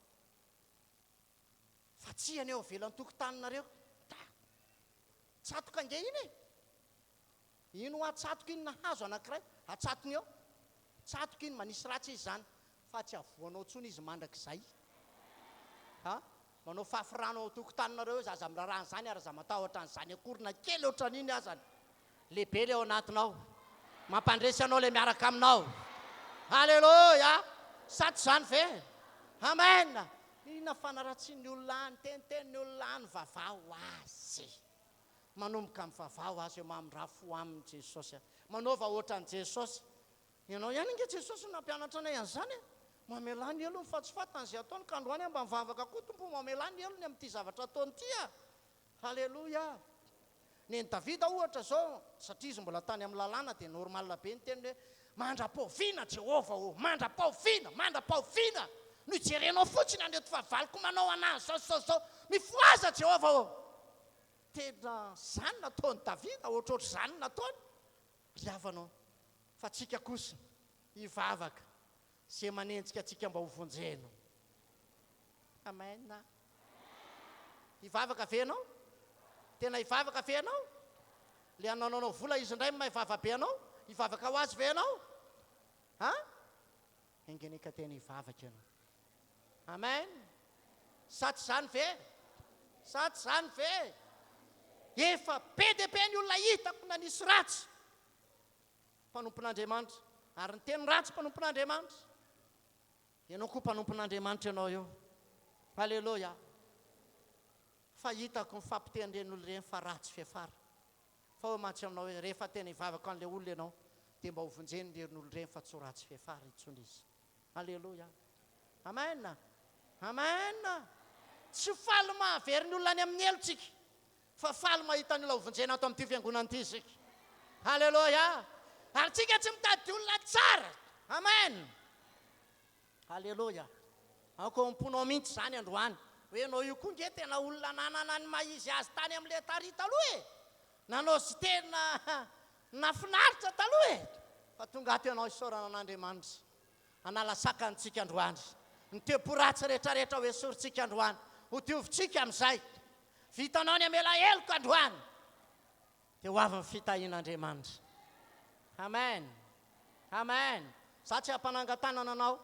Fa tsy eny eo ivelan'ny tokotaninareo. Tsatoka ange iny e! Iny hoa tsatoka iny na hazo anankiray atsatony eo. Tsatoka iny, manisy ratsy izy izany. Fa tsy avoanao intsony izy mandrakizay. Ha? Manao fafy rano ao an-tokotaninareo eo izy, aza miraharaha an'izany ary aza matahotra an'izany akory na kely ohatran'iny azany. Lehibe ilay ao anatinao. Mampandresy anao ilay miaraka aminao. Aleloia! Sa tsy izany ve? Amen! Inona fanaratsian'ny olona any, tenitenin'ny olona any, vavaho ho azy. Manomboka mivavaha ho azy eo mamindrà fo aminy Jesosy a. Manaova ohatran'i Jesosy. Ianao ihany ange Jesosy no nampianatra anay an'izany e. Mamelà ny helony fa tsy fantany izay ataony ka androany aho mba mivavaka koa Tompo o mamelà ny helony amin'ity zavatra ataony ity a. Haleloia. Nen'i Davida ohatra izao, satria izy mbola tany amin'ny lalàna dia normal be ny teniny hoe mandra-pahoviana Jehovah ô, mandra-pahoviana, mandra-pahoviana no hijerenao fotsiny an'ireto fahavaloko manao anah izao sy izao sy izao. Mifohaza Jehovah ô. Tena izany nataon'i Davida, ohatrohatr'izany no nataony, ry havana ô. Fa tsika kosa hivavaka izay manenjika antsika mba ho vonjena. Amen. Hivavaka ve ianao? Tena hivavaka ve ianao? Le hanaonao vola izy indray mahay vava be anao? Hivavaka ho azy ve ianao? Ha? Enga ka tena hivavaka ianao. Amen. Sa tsy izany ve? Sa tsy izany ve? Efa be dia be ny olona hitako nanisy ratsy mpanompon'Andriamanitra ary niteny ratsy mpanompon'Andriamanitra. Ianao koa mpanompon'Andriamanitra ianao io. Aleloia. Fa hitako ny fampitehan'ireny olona ireny fa ratsy fiafara. Fa hoy mantsy aminao hoe rehefa tena hivavaka an'ilay olona ianao dia mba ho vonjeny ireny olona ireny fa tsy ho ratsy fiafara intsony izy. Aleloia. Amen. Amen. Tsy faly mahavery ny olona any amin'ny helo tsika fa faly mahita ny olona ho vonjena ato amin'ity fiangonana ity isika. Aleloia. Ary tsika tsy mitady olona tsara. Amen. Aleloia. Aoka ao am-ponao mihitsy izany androany. Hoe ianao io koa nge tena olona nanana ny maha izy azy tany amin'ilay tary taloha e! Nanao sy tena nafinaritra taloha e! Fa tonga ato ianao isaorana an'Andriamanitra. Hanala sakana antsika androany. Ny toe-po ratsy rehetrarehetra ho esorintsika androany. Ho diovintsika amin'izay. Vitanao ny hamela heloka androany. Dia ho avy ny fitahian'Andriamanitra. Amen. Amen. Za tsy hampanangan-tanana anao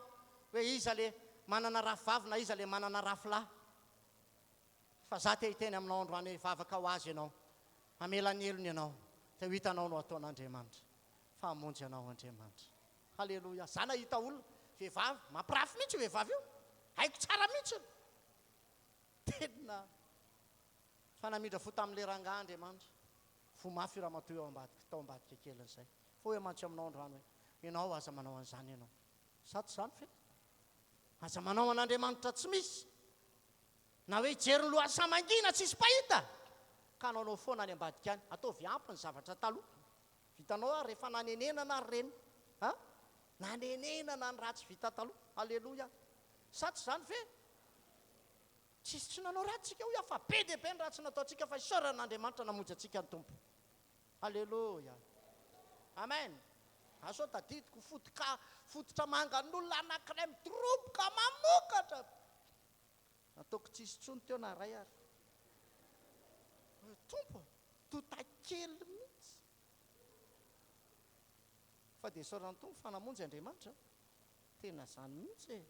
hoe iza le manana rafivavy na iza le manana rafilahy. Fa za te hiteny aminao androany hoe hivavaka ho azy ianao. Hamela ny helony ianao. Dia ho hitanao no ataon'Andriamanitra. Fa hamonjy anao Andriamanitra. Haleloia. Za nahita olona, vehivavy, mampirafy mihitsy io vehivavy io. Haiko tsara mihitsy. Tena fa namindra fo tamin'ilay rangahy Andriamanitra. Fo mafy io ramatoa io ao ambadika, tao ambadika kelin'izay. Fa hoy aho mantsy aminao androany hoe, ianao aza manao an'izany ianao. Sa tsy izany ve? Aza manao an'Andriamanitra tsy misy. Na hoe hijery ny lohasaha mangina tsisy mpahita, ka hanaonao foana any ambadika any. Ataovy ampy ny zavatra taloha. Vitanao ary rehefa nanenenana ary ireny a! Nanenenana ny ratsy vita taloha. Aleloia! Sa tsy izany ve? Tsisy tsy nanao ratsy tsika hoy aho fa be dia be ny ratsy nataontsika fa isaorana an'Andriamanitra namonjy antsika ny Tompo. Aleloia. Amen. Aho sao tadidiko fotoka fototra mangan'olona anankiray midoroboka mamokatra. Nataoko tsisy intsony teo na iray ary. Hoe Tompo a, tota kely mihitsy. Fa dia isaorana ny Tompo fa namonjy Andriamanitra. Tena zany mihitsy e.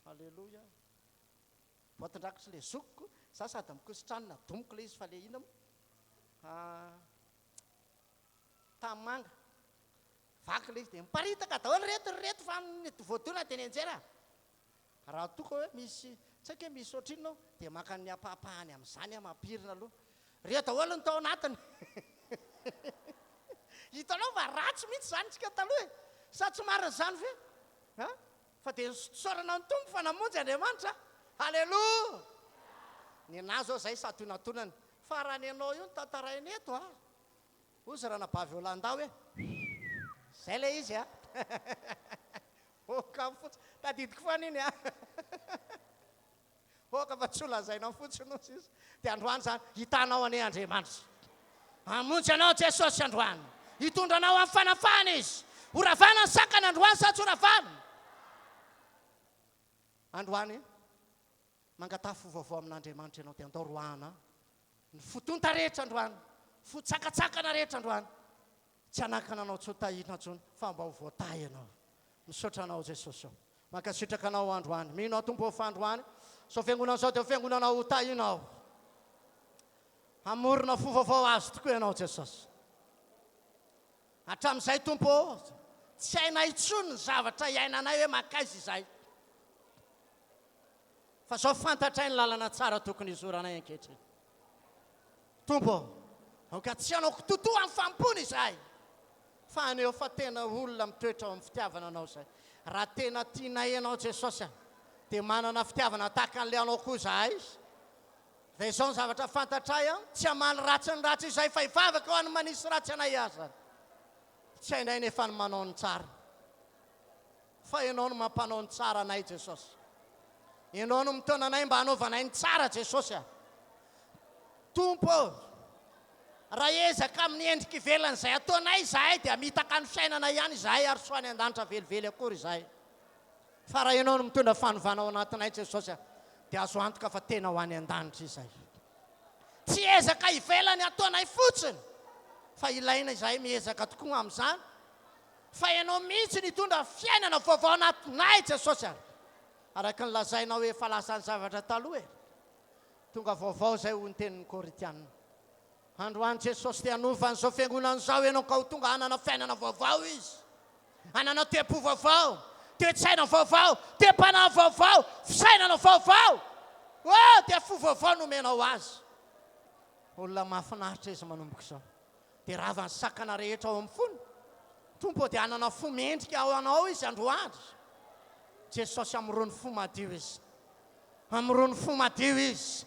Aleloia. Boatin-drakotry le zokiko, za sady mikositranona domiko le izy fa le inona moa tanimanga, vaky le izy de miparitaka daholo reto ry reto fa ny voadona de nianjera, raha toa ka hoe misy tsy haiko hoe misy ohatrinona ao de maka ny ampahapahany amin'izany aho mampirina aloha, reo daholo ny tao anatiny hitanao fa ratsy mihitsy izany tsika taloha e, sa tsy marina izany ve an? Fa dia nisaorana ny Tompo fa namonjy Andriamanitra. Haleloia! Nenà zao zay santionantonany. Fa raha nenao io no tantaraina eto a! Hozy ranabavy Hollanda hoe zay ilay izy a! Oka fotsiny. Tadidiko foana iny a! Oka fa tsy ho lazainao fotsiny hozy izy. Dia androany izany, hitanao anie Andriamanitra. Hamonjy anao Jesosy androany. Hitondra anao amin'ny fanafahana Izy. Ho ravana ny sakana androany sa tsy ho ravana? Androany, mangataha fo vaovao amin'Andriamanitra ianao dia andao roahana ny fo tonta rehetra androany, fo tsakatsakana rehetra androany. Tsy hanakana anao tsy ho tahiana intsony fa mba ho voatahy ianao. Misaotra anao Jesosy ô. Mankasitraka anao androany. Mino aho Tompo ô fa androany izao fiangonana izao dia ho fiangonana ho tahianao. Hamorona fo vaovao azy tokoa ianao Jesosy. Hatramin'izay Tompo ô, tsy hainay intsony ny zavatra iainanay hoe mankaiza izahay. Fa izao fantatray ny lalana tsara tokony hizoranay ankehitriny. Tompo ô, aoka tsy hanao kitotoa amin'ny fanompoana izahay, fa haneho fa tena olona mitoetra ao amin'ny fitiavana Anao izahay. Raha tena tianay Ianao Jesosy a, dia manana fitiavana tahaka an'ilay Anao koa izahay. Dia izao ny zavatra fantatray a, tsy hamaly ratsy ny ratsy izahay fa hivavaka ho an'ny manisy ratsy anay aza. Tsy hainay nefa ny manao ny tsara. Fa Ianao no mampanao ny tsara anay Jesosy. Ianao no mitaona anay mba hanaovanay ny tsara Jesosy a. Tompo ô, raha ezaka amin'ny endrika ivelany izay ataonay izahay dia hamitaka ny fiainana ihany izahay ary tsy ho any an-danitra velively akory izahay. Fa raha Ianao no mitondra fanovana ao anatinay Jesosy a, dia azo antoka fa tena ho any an-danitra izahay. Tsy ezaka ivelany ataonay fotsiny fa ilaina izahay miezaka tokoa amin'izany. Fa Ianao mihitsy no hitondra fiainana vaovao anatinay Jesosy a! Araka ny lazainao hoe efa lasa ny zavatra taloha e! Tonga vaovao izay hoy ny tenin'ny Korintiana. Androany Jesosy te hanova an'izao fiangonana izao ianao ka ho tonga hanana fiainana vaovao izy. Hanana toe-po vaovao, toe-tsaina vaovao, toe-panahy vaovao, fisainana vaovao. Oh, dia fo vaovao no omenao azy. Olona mahafinaritra izy manomboka izao. Dia rava ny sakana rehetra ao amin'ny fony. Tompo ô, dia hanana fo mendrika ho Anao izy androany. Jesosy, hamorony fo madio izy. Hamorony fo madio izy.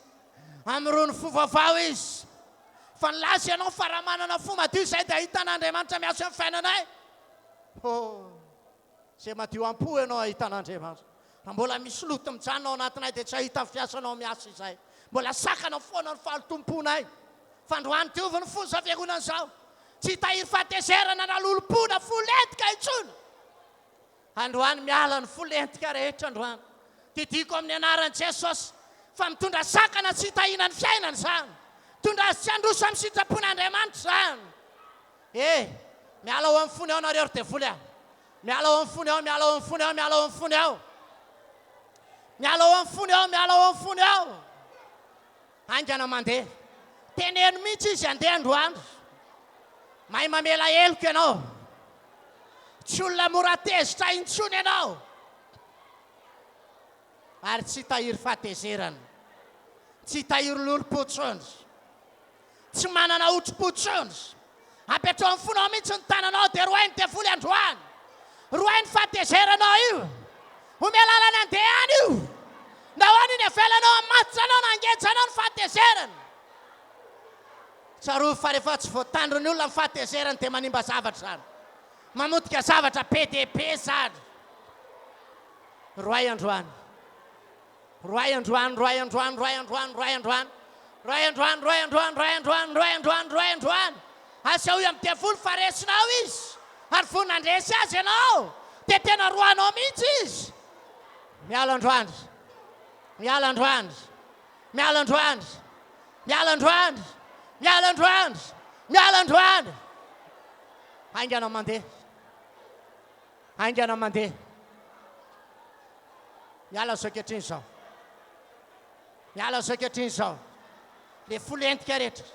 Hamorony fo vaovao izy. Fa nilaza Ianao fa raha manana fo madio izahay dia hahita an'Andriamanitra miasa eo amin'ny fiainanay. Oh. Izay madio am-po ianao hahita an'Andriamanitra. Raha mbola misy loto mijanona ao anatinay dia tsy hahita ny fiasanao miasa izahay. Mbola sakana foana ny fahalotoam-ponay. Fa androany diovy ny fo izao fiangonana izao. Tsy hitahiry fahatezerana na lolompo na fo lentika intsony. Androany miala ny fo lentika rehetra androany. Didiako amin'ny anaran'i Jesosy fa mitondra sakana tsy hitahiana ny fiainana izany. Mitondra azy tsy handroso amin'ny sitrapon'Andriamanitra izany. E! Miala ao amin'ny fony ao nareo ry devoly a! Miala ao amin'ny fony ao, miala ao amin'ny fony ao, miala ao amin'ny fony ao. Miala ao amin'ny fony ao, miala ao amin'ny fony ao. Haingana mandeha. Teneno mihitsy izy handeha androany. Mahay mamela heloka ianao. Tsy olona mora tezitra intsony ianao. Ary tsy hitahiry fahatezerana. Tsy hitahiry lolompo intsony. Tsy manana otri-po intsony. Apetraho amin'ny fonao mihitsy ny tananao dia roahy ny devoly androany. Roahy ny fahatezeranao io. Omeo lalana handeha any io. Nahoana iny avelanao hamatotra anao na hangeja anao ny fahatezerana? Tsarovy fa rehefa tsy voatandron'ny olona ny fahatezerany dia manimba zavatra izany. Mamotika zavatra be dia be izany. Roahy androany. Roahy androany, roahy androany, roahy androany, roahy androany. Roahy androany, roahy androany, roahy androany, roahy androany, roahy androany. Asehoy amin'ny devoly fa resinao izy, ary vao nandresy azy ianao, dia tena roahinao mihitsy izy. Miala androany. Miala androany. Miala androany. Miala androany. Miala androany. Miala androany. Haingana mandeha. Haingana mandeha. Miala izao ankehitriny izao. Miala izao ankehitriny izao. Le fo lentika rehetra.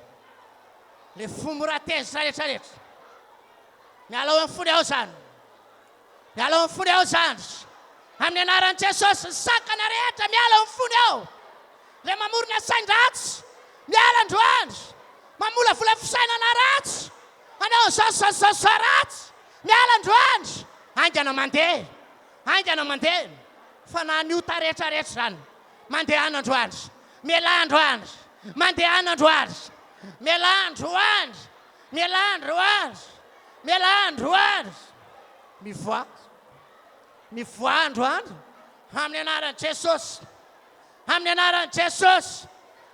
Le fo mora tezitra rehetra rehetra. Miala ao amin'ny fony ao izany. Miala ao amin'ny fony ao izany. Amin'ny anaran'i Jesosy, ny sakana rehetra miala ao amin'ny fony ao. Le mamorona sain-dratsy, miala androany. Mamolavola fisainana ratsy. Hanao an'izao sy izao sy izao ratsy. Miala androany. Haingana mandeha. Haingana mandeha. Fa na ny ota rehetra rehetra izany. Mandehana androany. Mialà androany. Mandehana androany. Mialà androany. Mialà androany. Mialà androany. Mivoaha. Mivoaha androany. Amin'ny anaran'i Jesosy. Amin'ny anaran'i Jesosy.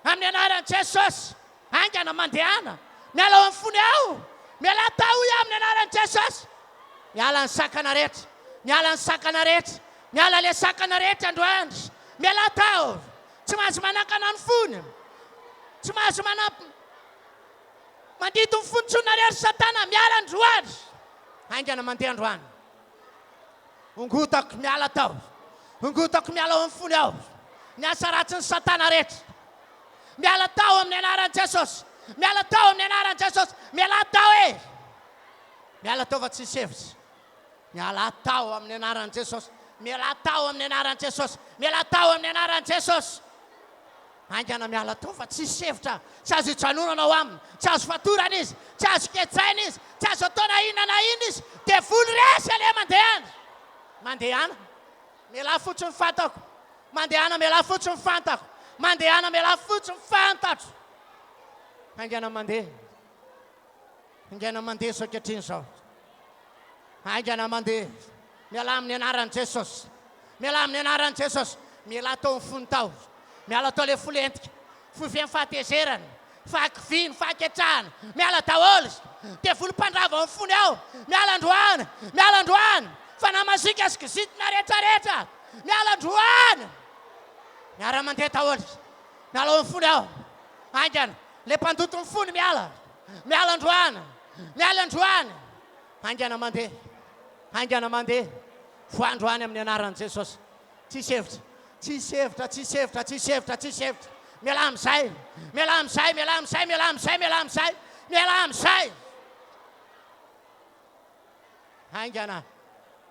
Amin'ny anaran'i Jesosy. Haingana mandehana. Miala ao amin'ny fony ao. Mialà tao hoy aho amin'ny anaran'i Jesosy. Miala ny sakana rehetra. Miala ny sakana rehetra. Miala ilay sakana rehetra androany. Mialà tao. Tsy mahazo manakana ny fony. Tsy mahazo mana mandidy ny fony intsony nareo ry satana. Miala androany. Haingana mandeha androany. Ongotako miala tao. Ongotako miala ao amin'ny fony ao. Ny asa ratsin'ny satana rehetra. Miala tao amin'ny anaran'i Jesosy. Miala tao amin'ny anaran'i Jesosy. Mialà tao e. Miala tao fa tsisy hevitra. Mialà tao amin'ny anaran'i Jesosy. Mialà tao amin'ny anaran'i Jesosy. Mialà tao amin'ny anaran'i Jesosy. Haingana miala tao fa tsisy hevitra. Tsy azo ijanonana ao aminy. Tsy azo fatorana izy. Tsy azo ketsaina izy. Tsy azo atao na inona na inona izy. Devoly resy aleha mandehana. Mandehana. Mialà fotsiny fantako. Mandehana mialà fotsiny fantako. Mandehana mialà fotsiny fantatro. Haingana mandeha. Haingana mandeha izao ankehitriny izao. Haingana mandeha. Mialà amin'ny anaran'i Jesosy. Mialà amin'ny anaran'i Jesosy. Mialà tao amin'ny fony tao. Miala tao ilay fo lentika. Fo feno fahatezerana, fahakiviana, fahaketrahana. Miala daholo. Devoly mpandrava ao amin'ny fony ao. Miala androany. Miala androany. Fanahy masiaka sy kizitina rehetra rehetra. Miala androany. Miara-mandeha daholo. Miala ao amin'ny fony ao. Haingana. Ilay mpandoto ny fony miala. Miala androany. Miala androany. Haingana mandeha. Haingana mandeha. Voa androany amin'ny anaran'i Jesosy. Tsisy hevitra. Tsisy hevitra, tsisy hevitra, tsisy hevitra, tsisy hevitra. Mialà amin'izay. Mialà amin'izay, mialà amin'izay, mialà amin'izay, mialà amin'izay. Mialà amin'izay. Haingana.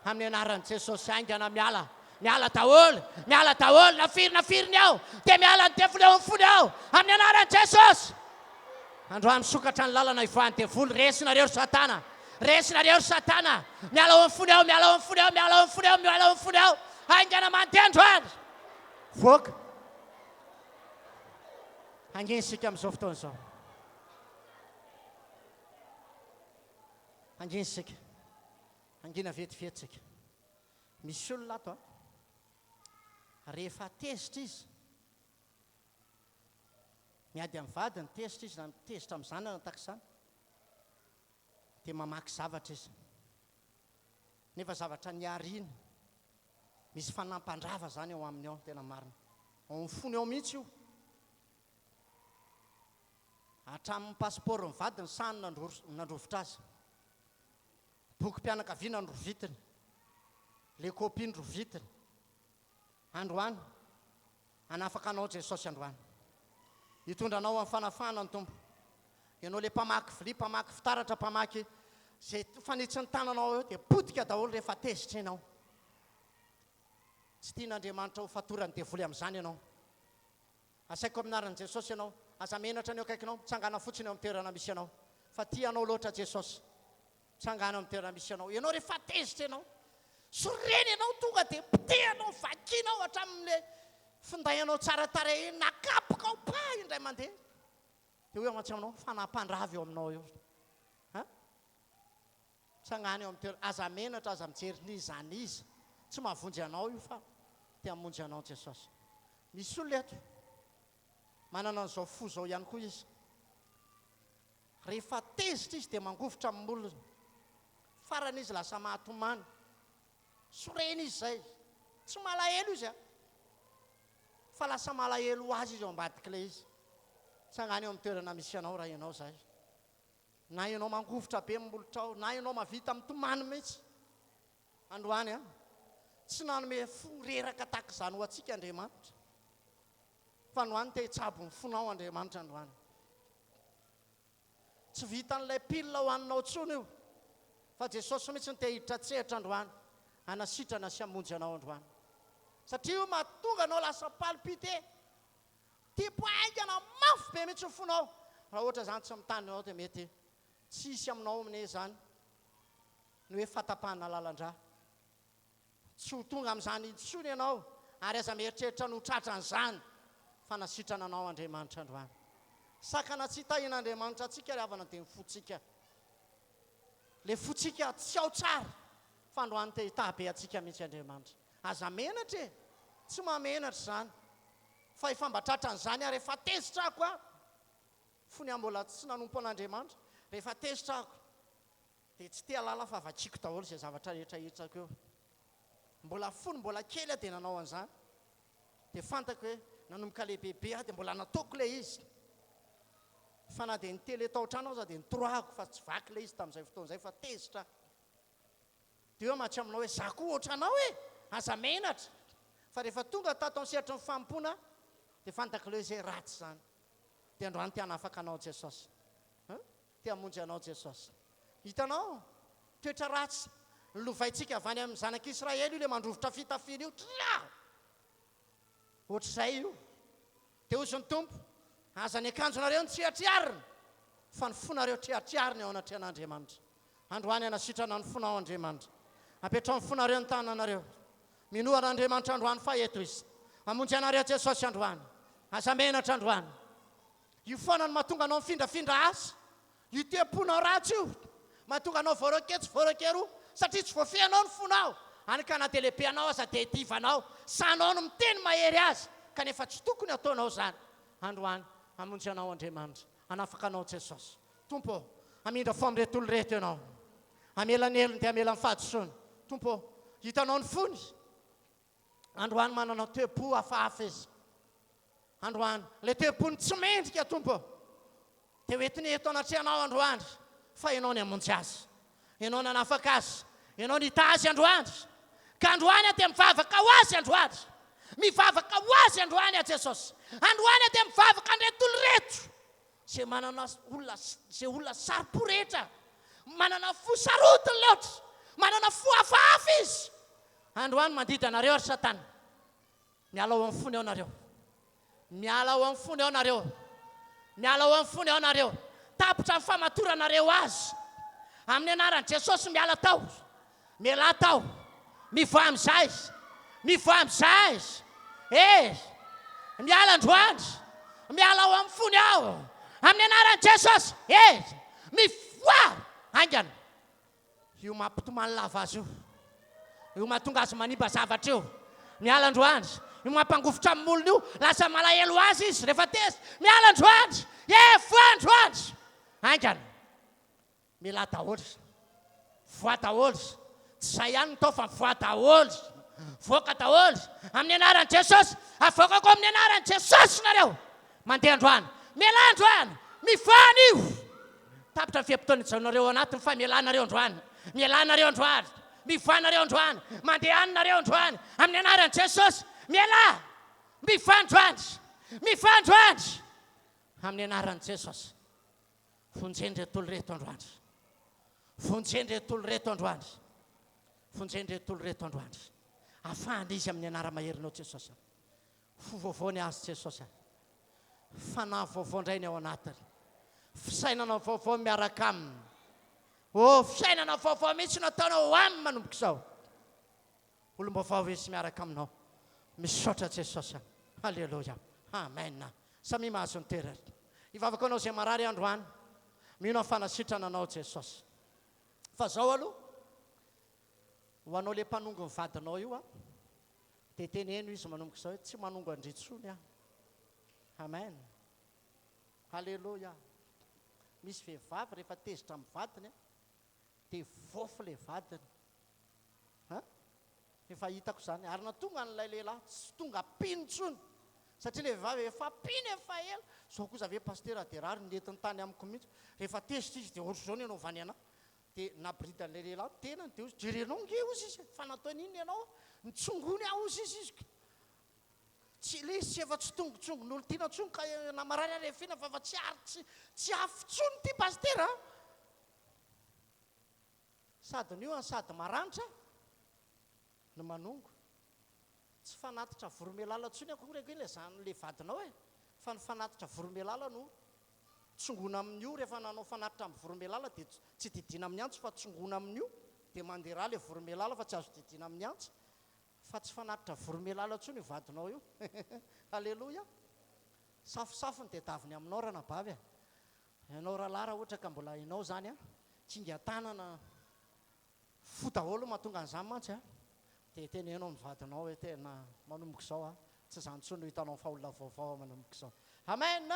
Amin'ny anaran'i Jesosy, haingana miala. Miala daholo, miala daholo, na firy na firy ny ao, dia miala ny devoly ao amin'ny fony ao. Amin'ny anaran'i Jesosy. Androany misokatra ny lalana hivoahan'ny devoly. Resinareo ry Satana. Resinareo ry Satana. Miala ao amin'ny fony ao, miala ao amin'ny fony ao, miala ao amin'ny fony ao, miala ao amin'ny fony ao. Haingana mandeha androany. Voaka. Hangina isika amin'izao fotoana izao. Hangina isika. Hangina vetivety isika. Misy olona ato a. Rehefa tezitra izy, miady amin'ny vadiny, tezitra izy na tezitra amin'ny zanany na tahaka izany, dia mamaky zavatra izy. Nefa zavatra niariny, misy fanampandrava izany ao aminy ao, tena marina. Ao amin'ny fony ao mihitsy io. Hatramin'ny pasipaoron'ny vadiny sahy nandrovitra azy. Bokim-pianakaviana norovitiny. Le copie norovitiny. Androany, hanafaka anao Jesosy androany. Hitondra anao amin'ny fanafahana ny Tompo. Ianao le mpamaky vilia, mpamaky fitaratra, mpamaky izay fanitsin'ny tananao eo dia potika daholo rehefa tezitra ianao. Tsy tian'Andriamanitra ho fatoran'ny devoly amin'izany ianao. Asaiko amin'ny anaran'i Jesosy ianao, aza menatra ny eo akaikinao, mitsangàna fotsiny eo amin'ny toerana misy anao, fa tia anao loatra Jesosy. Mitsangàna eo amin'ny toerana misy anao. Ianao rehefa tezitra ianao, sorena ianao, tonga dia potehanao, vakianao hatramin'ilay finday anao tsara tarehy iny, nakapokao pa indray mandeha. Dia hoy aho mantsy aminao, fanahy mpandrava eo aminao eo. Ha? Tsangano eo amin'ny toerana. Aza menatra, aza mijery n'iza n'iza. Tsy mahavonjy anao io fa te hamonjy anao Jesosy. Misy olona eto, manana an'izao fo izao ihany koa izy. Rehefa tezitra izy dia mangovitra amin'ny molony. Farany izy lasa mahatomany. Sorena izy izay. Tsy malahelo izy a. Fa lasa malahelo ho azy izy ao ambadik'ilay izy. Tsangano eo amin'ny toerana misy anao raha ianao izay. Na ianao mangovitra be amin'ny molotrao, na ianao mahavita mitomany mihitsy. Androany an, tsy nanome fo reraka tahaka izany ho antsika Andriamanitra. Fa androany te hitsabo ny fonao Andriamanitra androany. Tsy vitan'ilay pile hohaninao intsony io, fa Jesosy mihitsy no te hiditra an-tsehatra androany, hanasitrana sy hamonjy anao androany. Satria io mahatonga anao lasa palpite, tipo haingana mafy be mihitsy ny fonao. Raha ohatra izany tsy mitandrina anao dia mety tsy hisy aminao anie izany ny hoe fatapahana lalan-drà. Tsy ho tonga amin'izany intsony ianao, ary aza mieritreritra ny ho tratran'izany, fa nasitrana anao Andriamanitra androany. Sakana tsy hitahian'Andriamanitra antsika ry havana dia ny fontsika. Ilay fontsika tsy ao tsara, fa androany te hitahy be antsika mihitsy Andriamanitra. Aza menatra e! Tsy mahamenatra izany. Fa efa mba tratran'izany aho rehefa tezitra ako aho. Fony aho mbola tsy nanompo an'Andriamanitra, rehefa tezitra ako, Dia tsy te halala fa vakiako daholo izay zavatra rehetra hitsako eo. Mbola fony mbola kely aho dia nanao an'izany. Dia fantako hoe nanomboka lehibebe aho dia mbola nataoko ilay izy. Fa na dia ny tele tao an-trano aza dia nitoroahako fa tsy vaky ilay izy tamin'izay fotoana izay fa tezitra aho. Dia eo matsy aminao hoe za koa ohatranao e! Aza menatra! Fa rehefa tonga tato amin'ny sehatry ny fanompoana dia fantako ilay hoe izay ratsy izany. Dia androany te hanafaka anao Jesosy. Te hamonjy anao Jesosy. Hitanao? Toetra ratsy nolovaintsika avy any amin'ny zanak'Israely io ilay mandrovitra fitafiana io. Tria! Ohatr'izay io. Dia hozy ny Tompo, Aza ny akanjonareo no triatriarina, fa ny fonareo triatriarina eo anatrehan'Andriamanitra. Androany hanasitrana ny fonao Andriamanitra. Apetraho ny fonareo ny tananareo. Minoa an'Andriamanitra androany fa eto Izy. Hamonjy anareo Jesosy androany. Aza menatra androany. Io foana no mahatonga anao mifindrafindra asa. Io toe-ponao ratsy io mahatonga anao voaroaka etsy voaroaka eroa satria tsy voafehinao ny fonao. Any ka na dia lehibe anao aza dia divanao. Sahinao ny miteny mahery azy kanefa tsy tokony hataonao izany. Androany hamonjy anao Andriamanitra. Hanafaka anao Jesosy. Tompo ô, hamindra fo amin'ireto olona ireto Ianao. Hamela ny helony dia hamela ny fahadisoany. Tompo ô, hitanao ny fony. Androany manana toe-po hafahafa izy. Androany, ilay toe-pony tsy mendrika, Tompo ô, dia ho entiny eto anatrehanao androany, fa Ianao ny hamonjy azy. Ianao nanafaka azy. Ianao nitaha azy androany. Ka androany aho dia mivavaka ho azy androany. Mivavaka ho azy androany aho, Jesosy. Androany aho dia mivavaka an'ireto olona ireto. Izay manana olona, izay olona saro-po rehetra, manana fo sarotiny loatra, manana fo hafahafa izy. Androany mandidy anareo ry satana. Miala ao amin'ny fony ao nareo. Miala ao amin'ny fony ao nareo. Miala ao amin'ny fony ao nareo. Tapitra ny famatoranareo azy. Amin'ny anaran'i Jesosy miala tao. Mialà tao. Mivoaha amin'izay. Mivoaha amin'izay. Eh! Miala androany. Miala ao amin'ny fony ao. Amin'ny anaran'i Jesosy. Eh! Mivoaha haingana. Io mampitomany lava azy io. Io mahatonga azy manimba zavatra io. Miala androany. Io mampangovitra amin'ny molony io. Lasa malahelo azy izy rehefa tezitra. Miala androany. Eh! Voa androany. Haingana. Mialà daholo. Voa daholo. Tsy izay ihany no tao fa voa daholo. Voaka daholo. Amin'ny anaran'i Jesosy. Avoakako amin'ny anaran'i Jesosy nareo. Mandeha androany. Mialà androany. Mivoaha anio. Tapitra ny fe-potoana ijanonareo ao anatiny fa mialà nareo androany. Mialà nareo androany. Mivoaha nareo androany. Mandehana nareo androany. Amin'ny anaran'i Jesosy. Mialà. Mivoaha androany. Mivoaha androany. Amin'ny anaran'i Jesosy. Vonjeno ireto olona ireto androany. Vonjeno ireto olona ireto androany. Vonjeno ireto olona ireto androany. Afahana izy amin'ny anara-maherinao Jesosy. Fo vaovao ny azy Jesosy. Fanahy vaovao indray ny ao anatiny. Fisainana vaovao miaraka aminy. Oh, fiainana vaovao mihitsy no ataonao ao aminy manomboka izao. Olom-baovao izy miaraka aminao. Misaotra Jesosy a. Aleloia. Amen. Samia mahazo ny toerany. Hivavaka ho anao izay marary androany. Mino aho fa hanasitrana anao Jesosy. Fa zao aloha, ho anao le mpanongo ny vadinao io a, Dia teneno izy manomboka izao hoe tsy manongo an-dry intsony aho. Amen. Haleloia. Misy vehivavy rehefa tezitra amin'ny vadiny dia voafy ilay vadiny. An? Efa hitako izany. Ary na tonga an'ilay lehilahy tsy tonga mpino intsony. Satria ilay vehivavy efa mpino efa ela. Izao kosa ve Pasitera dia rariny nentiny tany amiko mihitsy. Rehefa tezitra izy dia ohatr'izao ny anaovany anà. Dia naboridan'ilay lehilahy ny tenany dia hozy, jerenao nge hozy izy e, fa nataony inona ianao? Nitsongony aho hozy izy izy. Tsy ilay izy tsy efa tsy tongotsongon'olon-tiana intsony ka na marary ary efina fa efa tsy ary tsy tsy afo intsony ity Pasitera a! Sady ny ohany sady maranitra no manongo. Tsy fanatitra voromailala intsony akory ange ilay zany ilay vadinao e! Fa ny fanatitra voromailala no tsongoina amin'io, rehefa nanao fanatitra amin'ny voromailala dia tsy didiana amin'ny antsy fa tsongoina amin'io dia mandeha rà ilay voromailala fa tsy azo didiana amin'ny antsy fa tsy fanatitra voromailala intsony io vadinao io. Aleloia! Safosafo ny tedaviny aminao ranabavy a! Ianao rahalahy raha ohatra ka mbola ianao izany an, kingan-tanana fo daholo no mahatonga an'izany mantsy an, dia teneno amin'ny vadinao hoe tena manomboka izao an, tsy izany intsony no hitanao fa olona vaovao aho manomboka izao. Amen!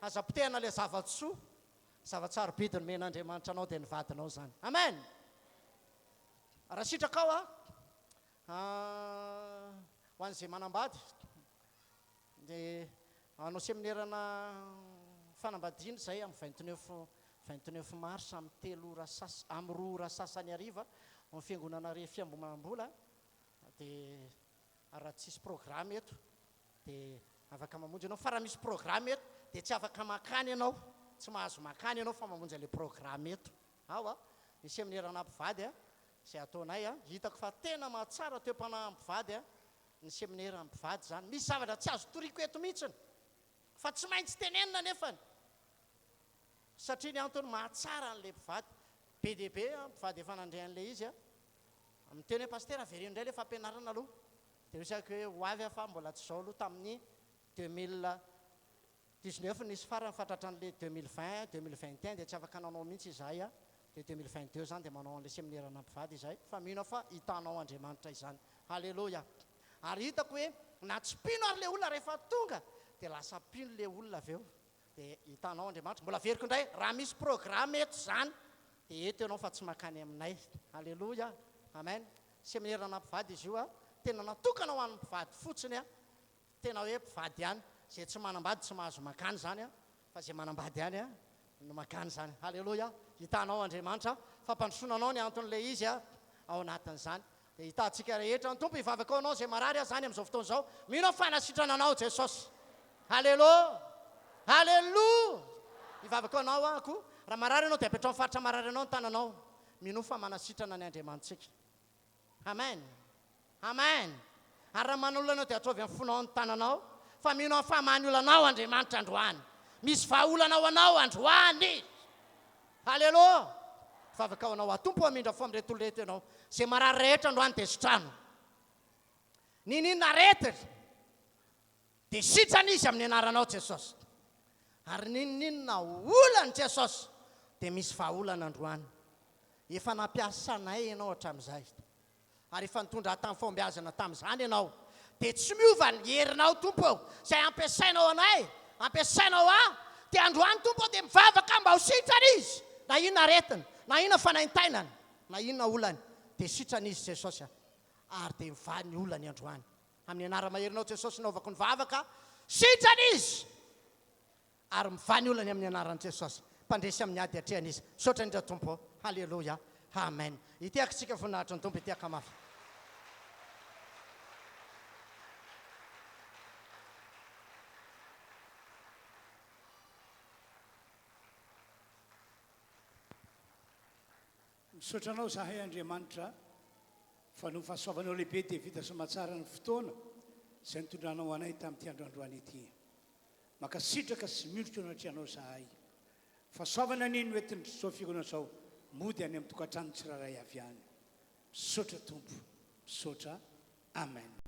Aza potehina ilay zava-tsoa, zava-tsarobidy nomen'Andriamanitra anao dia ny vadinao izany. Amen! Raha sitrakao an, ho an'izay manambady, Dia hanao seminerana fanambadiana izay amin'ny 29 29 mars amin'ny telo ora sas amin'ny roa ora sasany hariva ao amin'ny fiangonana Refi Ambohimanambola dia raha tsisy programme eto dia afaka mamonjy ianao fa raha misy programme eto dia tsy afaka makany ianao tsy mahazo makany ianao fa mamonjy an'ilay programme eto ao a ny seminerana mpivady a izay ataonay a hitako fa tena mahatsara toe-panahy mpivady a Ny seminera mpivady izany. Misy zavatra tsy azo toriko eto mihitsiny fa tsy maintsy tenenina anefany satria ny antony mahatsara an'ilay mpivady. Be dia be mpivady efa nandre an'ilay izy miteny hoe pasitera avereno indray ilay fampianarana aloha. Dia hoy aho hoe ho avy aho fa mbola tsy izao aloha tamin'ny 2000 19 nisy farany fa tratran'le 2020, 2021 dia tsy afaka nanao mihitsy izahay a, dia 2022 zany dia manao an'le seminera mpivady izahay fa mino aho fa hitanao Andriamanitra izany. Haleloia. Ary hitako hoe na tsy mpino ary le olona rehefa tonga dia lasa mpino le olona avy eo dia hitanao Andriamanitra. Mbola averiko indray raha misy programme eto izany dia eto ianao fa tsy mankany aminay. Haleloia. Amen. Seminera mpivady izy io a, tena natokana ho an'ny mpivady fotsiny a. Tena hoe mpivady ihany, izay tsy manambady tsy mahazo mankany izany an, fa izay manambady ihany an no mankany izany. Haleloia! Hitanao Andriamanitra, fampandrosoana anao ny anton'ilay izy an, ao anatin'izany. Dia hitantsika rehetra ny Tompo hivavaka ho anao izay marary aza any amin'izao fotoana izao. Mino aho fa hanasitrana anao Jesosy. Halelo! Haleloa! Hivavaka ho anao aho koa. Raha marary ianao dia apetraho amin'ny faritra marary anao ny tananao. Minoa fa manasitrana ny Andriamanitsika. Amen Amen Ary raha manana olana dia ataovy amin'ny fonao ny tananao fa mino aho fa hamaha ny olanao Andriamanitra androany. Misy vahaolana ho anao androany. Haleloa. Vavaka ho anao aho. Tompo hamindra fo amin'ireto olona ireto ianao. Izay marary rehetra androany dia sitrano. Niniana aretina. Dia sitrana izy amin'ny anaranao Jesosy. Ary n'inon'inona olany Jesosy dia misy vahaolana androany. Efa nampiasa anay ianao hatramin'izay. Ary efa nitondra ahy tamin'ny fahombiazana tamin'izany ianao. Dia tsy miova ny herinao Tompo ô. Izay ampiasainao anay, ampiasainao ahy. Dia androany Tompo ô dia mivavaka aho mba ho sitrana izy. Na inona aretina, na inona fanaintainana, na inona olany dia sitrana izy Jesosy a. Ary dia mivaha ny olany androany. Amin'ny anara-maherinao Jesosy naovako ny vavaka, sitrana izy ary mivaha ny olany amin'ny anaran'i Jesosy. Mpandresy amin'ny ady atrehana izy. Misaotra indrindra Tompo ô. Haleloia. Amen. Ity akitsika voninahitry ny Tompo ity aka mafy. Misaotra Anao izahay Andriamanitra fa noho fahasoavanao lehibe dia vita soamatsara ny fotoana izay nitondranao anay tamin'ity andro androany ity. Mankasitraka sy miondrika eo anatrehanao izahay. Fahasoavana anie no entin'izao fihaonana izao mody any amin'ny tokantrano tsirairay avy any. Misaotra Tompo. Misaotra. Amen.